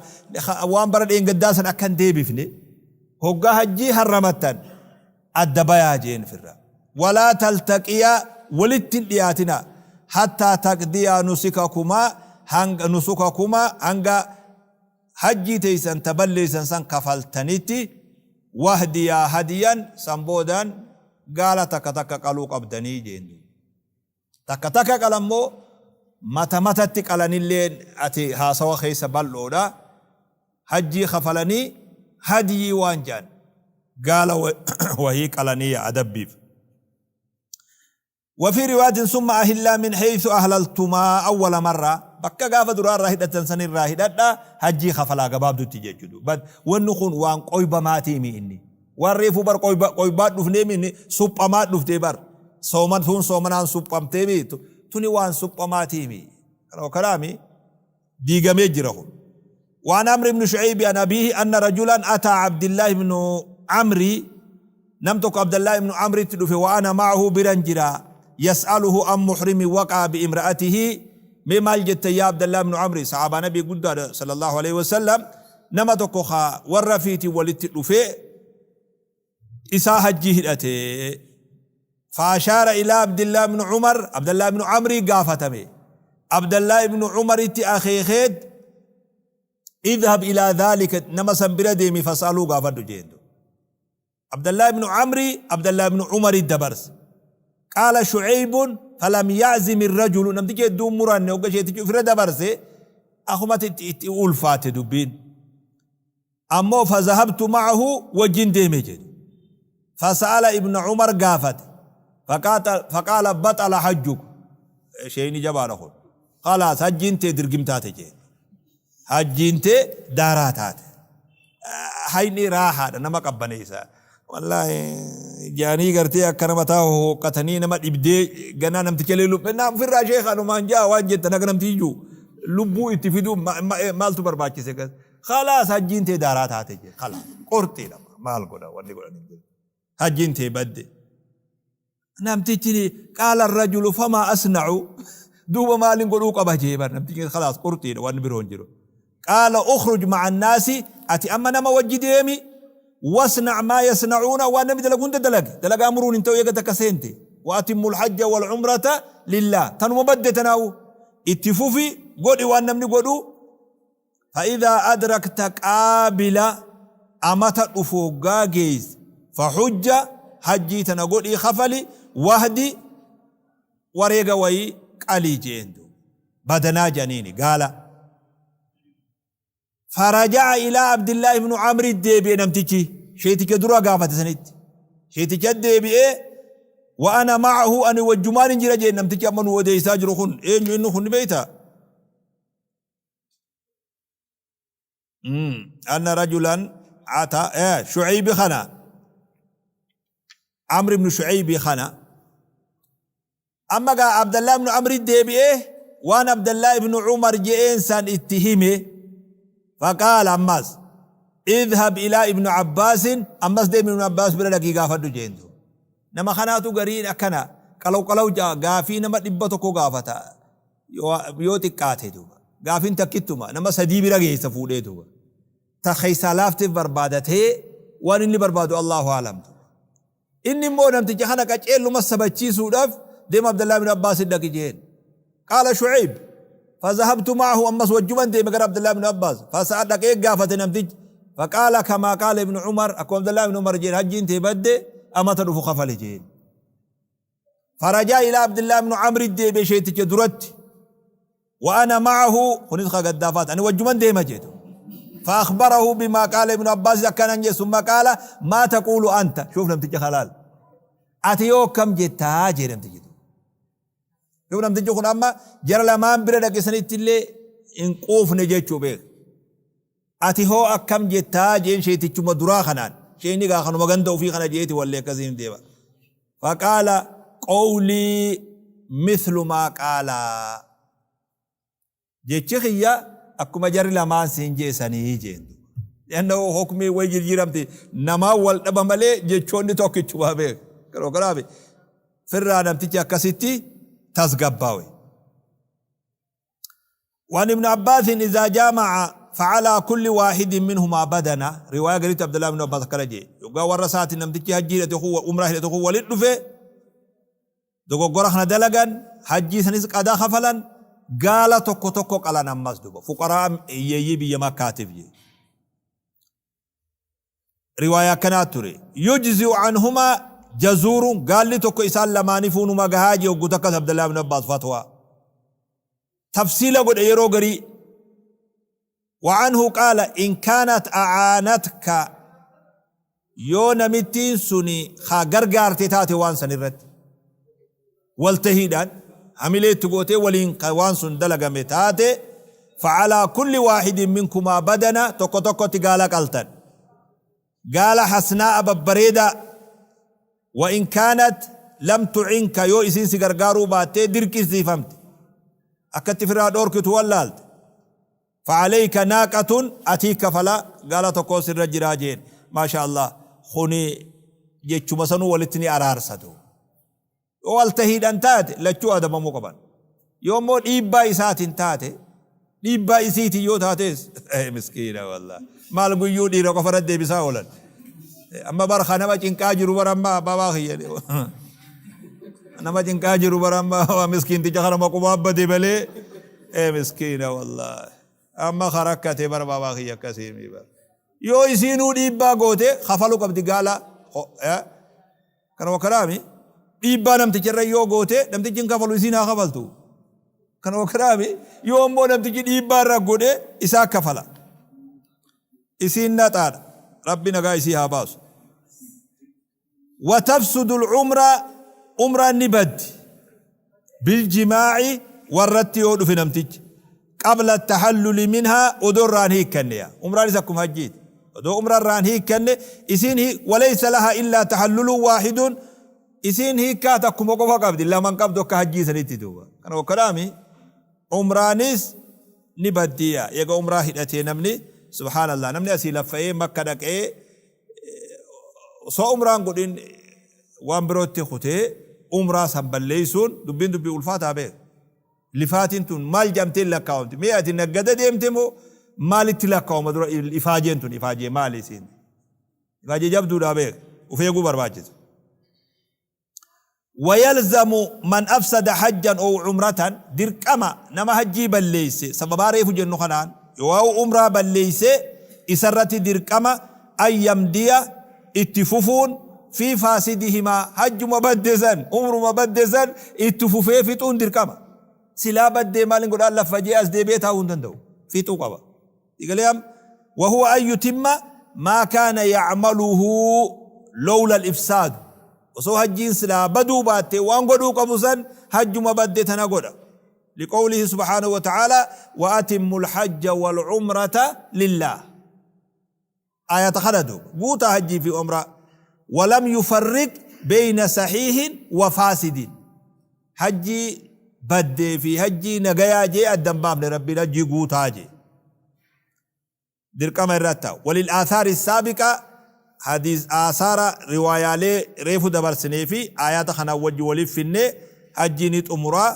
waan bara dheengaddaa san akka hin deebifne hoggaa hajjii harramattan adda bayaa jeen firra. Walaa taltaqiyaa walitti hin dhiyaatina hattaa taqdiyaa nusikakumaa hanga nusukakumaa hanga Hajjii teeysan ta balleeysan san kafaltanitti wahdiyaa hadiyan san boodaan gaala takka takka qaluu qabdanii jeen duuba. Takka takka qalan moo mata matatti qalanilleen ati haasawa keessa bal'oodha. Hajjii kafalanii hadyii waan ja'an gaala wahii qalanii adabbiif. Wafii riwaayatin summa ahillaa min heysu ahlaltumaa awwala marra bakka gaafa duraa irraa hidhattan san irraa hidhadhaa hajjii kafalaa gabaabdutti jechuudha. But wanni kun waan qoybamaatiimi inni. Waan reefuu bar qoyba qoybaa dhufneemi inni suphamaa dhuftee bar. Sooman tun soomanaan suphamteemi tuni waan suphamaatiimi. Kanoo kanaami diigamee jira kun. وعن عمرو بن شعيب عن أبيه أن رجلا أتى عبد الله بن عمرو نمتك عبد الله بن عمرو تدفه وأنا معه برنجرا يسأله عن محرم وقع بامرأته مما جت يا عبد الله بن عمرو صحابة نبي قد صلى الله عليه وسلم نما تكوخا ورفيتي ولت دفه isaa hajjii hidhate. Faashaara ilaa Abdillaa ibnu Umar, Abdallaa ibnu Amrii gaafatame. Abdallaa ibnu Umaritti akeekeet idhab ilaa dhaalika nama san bira deemi fas'aluu gaafadhu jeen. Abdallaa ibnu Amrii Abdallaa ibnu Umari dabarse. Qaala Shu'eybun falam ya'zimi rajulu namtichi hedduun muranne hogga isheetichi ofirra dabarse akumatti itti ulfaate dubbiin. Ammoo fazahabtu ma'ahu wajjin deeme jedhe. Fasa'ala ibna Umar gaafate. Faqaala baxala hajjuk. Sheeyni jabaadha kun. Khalaas hajjiin tee dirgim taate jeen. Hajjiin tee daaraa taate. Hayni raahaadha, nama qabbaneessa. Wallaahi jaanii gartee akka nama taa hooqqatanii nama dhibdee ganaa namticha illee lubbuu naa ofirraa sheekha numaan jaa waan jettan akka namtichi jiru lubbuu itti fiduu maaltu barbaachise gas khalaas hajjiin tee daaraa taate jee khalaas qorxiidha maal godha wanni godhan hin jiru hajjiin tee badde. Namtichi qaala rajulu famaa asna'u duuba maalin godhuu qaba jee bar namtichi khalaas qurxiidha wanni biroo hin jiru. Qaala ukhruj ma'a annaasi ati amma nama wajji deemi wasna' maa yasna'uuna waan namni dalagu hunda dalagi dalagaa muruun hin ta'u eega takka seente wa atimmul hajja wal umrata lillah tanuma badde tanaawu itti fufi godhi waan namni godhu Fa'idhaa adrakta qaabila amata dhufu hoggaa geeyse fahujja hajjii tana godhii khafali wahdi wareega wayii qalii je'een duuba badanaa je'aniini gaala faraja'a ilaa abdillaahi ibnu amri deebi'e namtichi sheeticha dura gaafate sanitti sheeticha deebi'ee wa ana ma'ahu ani wajjumaan hin jira jeen namtichi amma nu odeessaa jiru kun eenyu inni kun ni beeyta أن رجلا عطى إيه شعيب خنا عمرو بن شعيب خنا أما قال عبد الله بن عمرو الديبي إيه وأنا عبد الله بن عمر جئ إنسان اتهمه فقال أماس اذهب إلى ابن عباس أماس ديم ابن عباس بلا لقي قافدو جيندو Nama kanaatu gariin akkana qalaw qalaw ja'a gaafii nama 100 gaafata yoo xiqqaate duuba. Gaafiin takkittuma nama sadii bira geessa fuudhee duuba. Ta keessaa laafteef barbaadatee waan inni barbaadu Allahu aalam duuba. Inni immoo namticha kana qaceelluma sabachiisuudhaaf deema Abdallaa bin Abbaas dhaqi jeen. Qaala Shu'ayb fazahabtu ma'ahu ammas wajjuman deeme gara Abdallaa bin Abbaas fasa'a dhaqee gaafate namtichi faqaala kamaa qaala ibnu Umar akkuma Abdallaa ibn Umar jeen hajjiin tee badde amata dhufu kafali jeen. Farajaa ilaa Abdallaa ibn Amri deebi'e sheeticha duratti wa ana ma'ahu kunis ka gaddaafaat ani wajjuman deema jeetu. فأخبره بما قال ابن عباس أكن ثم قال ما تقول أنت شوف namticha halaal ati yoo kam jettaa jee namtichi. Yoo namtichi kun amma jara lamaan bira dhaqe sanitti illee hin quufne jechuu beeka. Ati hoo akkam jettaa jeen sheetichuma duraa kanaan. Sheeni gaa kanuma ganda ofii kana jeeti wallee akkasiin deema. Faqaala qawlii mithlu maa qaalaa. Jechi kiyya akkuma jarri lamaan siin je'e sanii jeen duuba. Li'annahu hukmii way jirjiiramti namaan wal dhaba malee jechoonni tokkichuma beek. Garuu kanaafi firraa namtichi akkasitti tasgabbaawe. وعن ابن عباس إذا جامع فعلى كل واحد منهما بدنة رواية قريت عبد الله بن عباس كرجي يقول ورسات نمتكي هجي هو عمره هو ولد Dogoggora kana dalagan, hajjii sanis qadaa kafalan, gaala tokko tokko qalan ammas duba. Fuqaraa hiyyeeyyii biyya Makkaatiif jee. Riwaayaa akkanaa ture. Yujzi'u anhumaa jazuurun gaalli tokko isaan lamaanifuu numa gahaa jee hoggu takkas Abdallaa ibn Abbaas fatwaa. Tafsiila godhe yeroo garii. Wa anhu qaala in kaanat a'aanatka yoo namittiin suni ka gargaarte taate waan san irratti waltahiidhaan hamilee itti gootee waliin ka waan sun dalagame taate facalaa kulli waaxidin minkumaa badana tokko tokkotti gaala qaltan gaala hasnaa'a babbareedaa wa in kaanat lam tucinka yoo isiin si gargaaruu baattee dirqisiifamte akkatti firraa dhoorkitu wallaalte Fa'aleyka naaqatun atii kafala gaala tokkoo sirra jiraa jeen maasha Allah kuni jechuma sanuu walitti ni araarsa duuba yoo waltahiidhan taate lachuu adabamuu qaban yoo immoo dhiibbaa isaatiin taate dhiibbaa isiitiin yoo taates miskiina wallah maal guyyuu dhiira qofa irra deebisaa oolan amma bara ka nama cinqaa jiru bara amma baabaa kiyya nama cinqaa jiru bara amma miskiinticha kana maqumaa bade malee Ee miskiina wallaahi. Amma ka rakkate bar baabaa kiyya akkasii mii bar. Yoo isiinuu dhiibbaa goote kafalu qabdi gaala kanuma kanaami dhiibbaa namticha irra yoo goote namtichi hin kafalu isiin haa kafaltu. Kanuma kanaami yoo immoo namtichi dhiibbaa irra godhe isaa kafala. Isiin naxaadha. Rabbi nagaa isii haa baasu. Watafsudu al-umra umraan ni baddi biljimaa'i warratti yoo dhufe namtichi qabla tahalluli minhaa odoo irraa hin hiikkanne yaa umraanis akkuma hajjiiti. Odoo umraa irraa hin hiikkanne isiin walaysa laha illaa tahallulun waahidun isiin hiikkaa takkuma qofa qabdi lama hin qabdu akka hajjii sanitti duuba. Kana wakkalaami umraanis ni baddiya eega umraa hidhatee namni subhaanallah namni asii laffa'ee makka dhaqee osoo umraan godhin waan birootti kutee umraa san balleessuun dubbiin dubbii ulfaataa beeka. Lifaatiin tun maal jedhamtee lakkaawamti? Mee ati naggada deemte moo maalitti lakkaawama dura ifaajeen tun ifaajee maali isiin? Ifaajee jabduudhaa beeka. Of eeguu barbaachisa. Wayalzamu man afsada hajjan ow umratan dirqama nama hajjii balleeyse sababaa reefu jennu kanaan yoo umraa balleeyse isarratti dirqama an yamdiya itti fufuun fii faasidihimaa hajjuma badde san umruma badde san itti fufee fixuun dirqama. Silaa baddee maalin godhaa laffa jee as deebi'ee taa'uu hin danda'u. Fixuu qaba. Sigalee am wahuwa an yutimma maa kaana yacmaluhu lowla al-ifsaadu osoo hajjiin silaa baduu baattee waan godhuu qabu san hajjuma badde tana godha. Liqawlihi subhaanahu wa ta'aalaa wa atimmu al-hajja wal-umrata lillaah. Aayata kana duuba guutaa hajjii fi umraa walam yufarriq beyna sahiihin wa faasidin hajjii baddee fi hajjii nagayaa jee adda hin baafne Rabbiin hajjii guutaa jee dirqama irratti ta'a walil aathaari saabiqa hadiis aasaara riwaayaalee reefu dabarsinee fi aayaata kanaan wajji waliif finnee hajjii ni xumuraa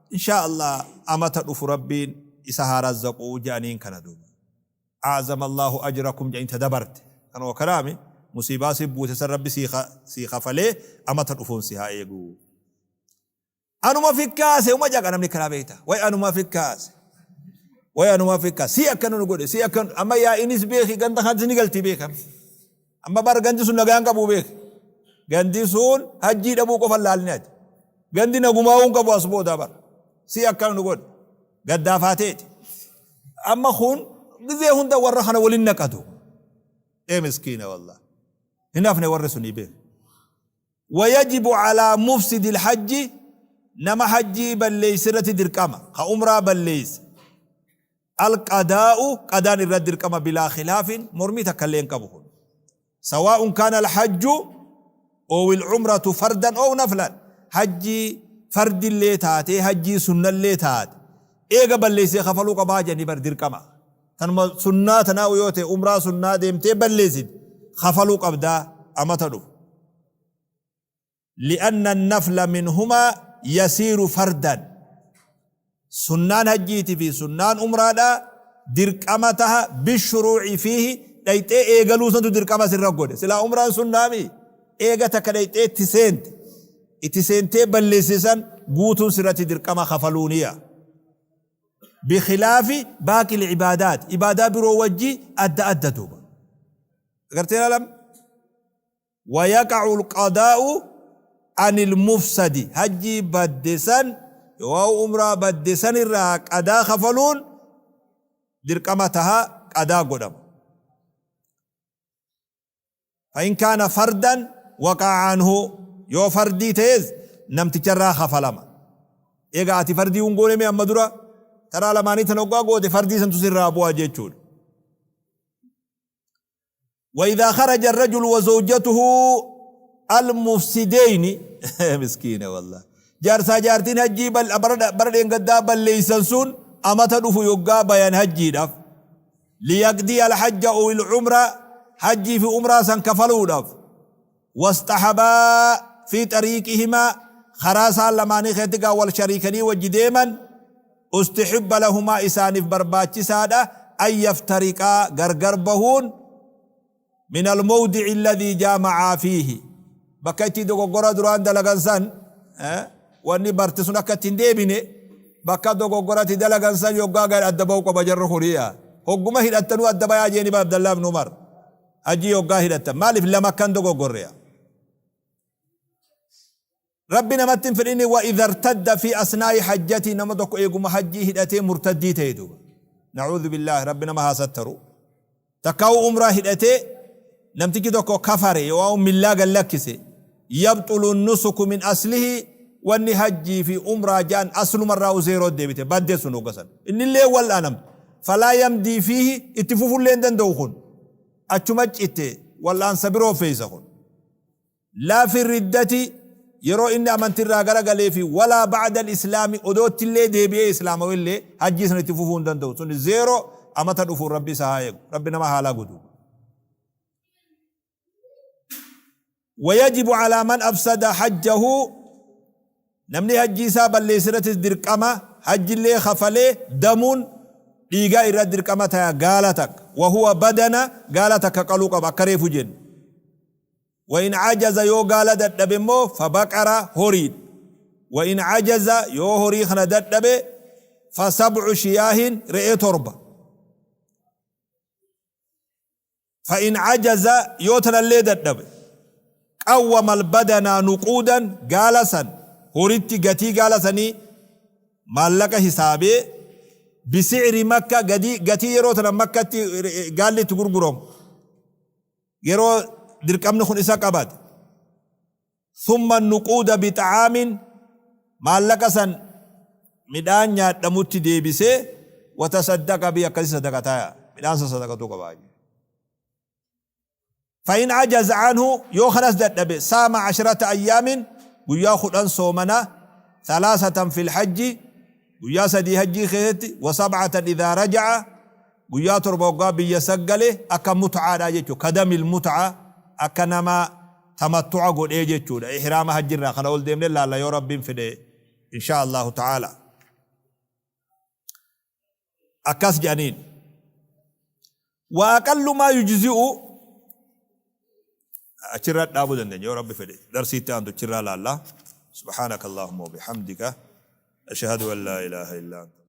inshaa Allah amata dhufu Rabbiin isa haa razzaquu jedhaniin kana duuba. A'zama Allahu ajrakum jedhanii ta dabarte kanuma kanaami musiibaa si buute san rabbi sii sii kafalee amata dhufuun si haa eegu. Anuma fikkaase uma jaqa namni karaa beekta way anuma fikkaase way anuma fikkaase sii akkana nu godhe sii akkana amma yaa'inis beeki ganda kanatti ni galti beekam amma bar gandi sun nagaan qabu beeki gandi sun hajjii dhabuu qofa laalni ati gandi nagumaa'uu hin qabu as boodaa bar sii akkana nu godhe gaddaafateeti. Amma kun gizee hunda warra kana walin naqatu. Ee miskiina wallah. Hin hafne warri sunii beeku. Wayajibu calaa mufsidi lhajji nama hajjii balleeyse irratti dirqama ka umraa balleeyse alqadaa'u qadaan irratti dirqama bilaa khilaafin mormii takka illee hin qabu kun Sawaa'un kaana al-hajju ow al-umratu fardan ow naflan hajjii fardillee taatee hajjii sunnallee taate eega balleessee kafaluu qabaa jedhanii bar dirqama tanuma sunnaa tanaa yoo ta'e umraa sunnaa deemtee balleessite kafaluu qabdaa amata dhufu li'anna an-nafla minhumaa yasiiru fardan Sunnaan hajjiiti fi sunnaan umraadhaa dirqama taha bishuruu'i fiihi dhayxee eegaluu santu dirqama sirra godhe silaa umraan sunnaamii eega takka dhayxee itti seente itti seentee balleessite san guutuun sirratti dirqama kafaluuniya bikhilaafi baaqi ibaadaat ibaadaa biroo wajji adda adda duuba agartee laalam Wayaqa'u alqadaa'u anil mufsadi hajjii badde san yookaa umraa badde san irraa qadaa kafaluun dirqama taha qadaa godhama. Fa'in kaana fardan waqa'a anhu yoo fardii ta'es namticharraa kafalama. Egaa ati fardii hin goone mee amma dura taraa lamaanii tan hoggaa goote fardii santu sirraa bu'a jechuudha. وإذا خرج الرجل وزوجته المفسدين مسكينة والله جارسا جارتين هجي بل برد قدا بل ليسن أما تدفو يقا بيان هجي دف ليقضي الحج أو العمرة حجي في عمرة سن كفلو دف واصطحبا في طريقهما خراسا لماني خيتقا والشريكني وجديما استحب لهما إسانف برباتشسادا أن يفترقا غرغر بهون من الموضع الذي جامعا فيه bakka itti dogoggora duraan dalagan san wanni barte sun akka itti hin deebine bakka dogoggoratti dalagan san yoggaa gad adda ba'uu qaba jarri kuniya hogguma hidhattanuu adda bayaa jeeni ba Abdallah ibn Umar hajjii yoggaa hidhattan maaliif lama akkan dogoggorreya Rabbi namatti hin fedhini wa idha irtadda fi asnaa'i hajjati nama tokko eeguma hajjii hidhatee murtaddii ta'e duuba na'uudhu billaahi Rabbi nama haa sattaru takkaa'u umraa hidhatee namtichi tokko kafare yoo millaa gad lakkise yabxulu nusuku min aslihi wanni hajjii fi umraa ja'an aslumarraa zeeroo deebite badde sun hoggasan innillee wal'aanamtu falaa yamdii fiihi itti fufullee hin danda'u kun. Achuma citte, wal'aansa biroo feeysa kun. Laa fi riddati, yeroo inni amantirraa garagalee fi walaa ba'da al-islaami, odoottillee deebi'ee islaamawellee hajjii san itti fufuu hin danda'u. Suni zeeroo, amata dhufuun Rabbi isa haa eegu. Rabbi nama haalaa godhu. Wayajibu alaa man afsada hajjahu, namni hajjii isaa balleessirrattis dirqama hajjillee kafalee damuun dhiigaa irra dirqama taya gaala takka, wahuwa badana, gaala takka qaluu qaba akka reefu jenne. Wa in ajaza, yoo gaala dadhabe immoo, fa baqara, horiidha. Wa in ajaza, yoo horii kana dadhabe, fa sab'u shiyaahin, re'ee 7. Fa in ajaza, yoo tanallee dadhabe, qawwama al-badana nuquudan, gaala san horitti gatii gaala sanii maallaqa hisaabee, bisi'ri Makka, gatii yeroo tana Makkatti gaalli itti gurguramu yeroo dirqamni kun isa qabate, thumma nuquuda bixa'aamin, maallaqa san midhaan nyaadhamutti deebisee, watasaddaqa bi, akkasi sadaqataa, midhaan san sadaqatuu qabaa. Fa'in ajaza anhu, yoo kanas dadhabe, saama ashrata ayyaamin, guyyaa 10 soomana, thalaasatan fil hajji, guyyaa 3 hajjii keessatti, wa sab'atan idhaa raja'a, guyyaa 7 hoggaa biyya saggale, akka mut'aadha jechuudha, kadamil mut'a, akka nama tamattu'a godhee jechuudha ihraama hajjirraa. Kana ol deemne laalla yoo Rabbiin fedhe, insha Allahu ta'ala. Akkas jedhaniin. Wa aqallu maa yujzi'u, achirra dhaabuu dandeenya yoo Rabbi fedhe, darsii itti aantu achirraa laalla. Subhaanaka Allahumma wa bihamdika, ashhadu an laa ilaaha illa anta.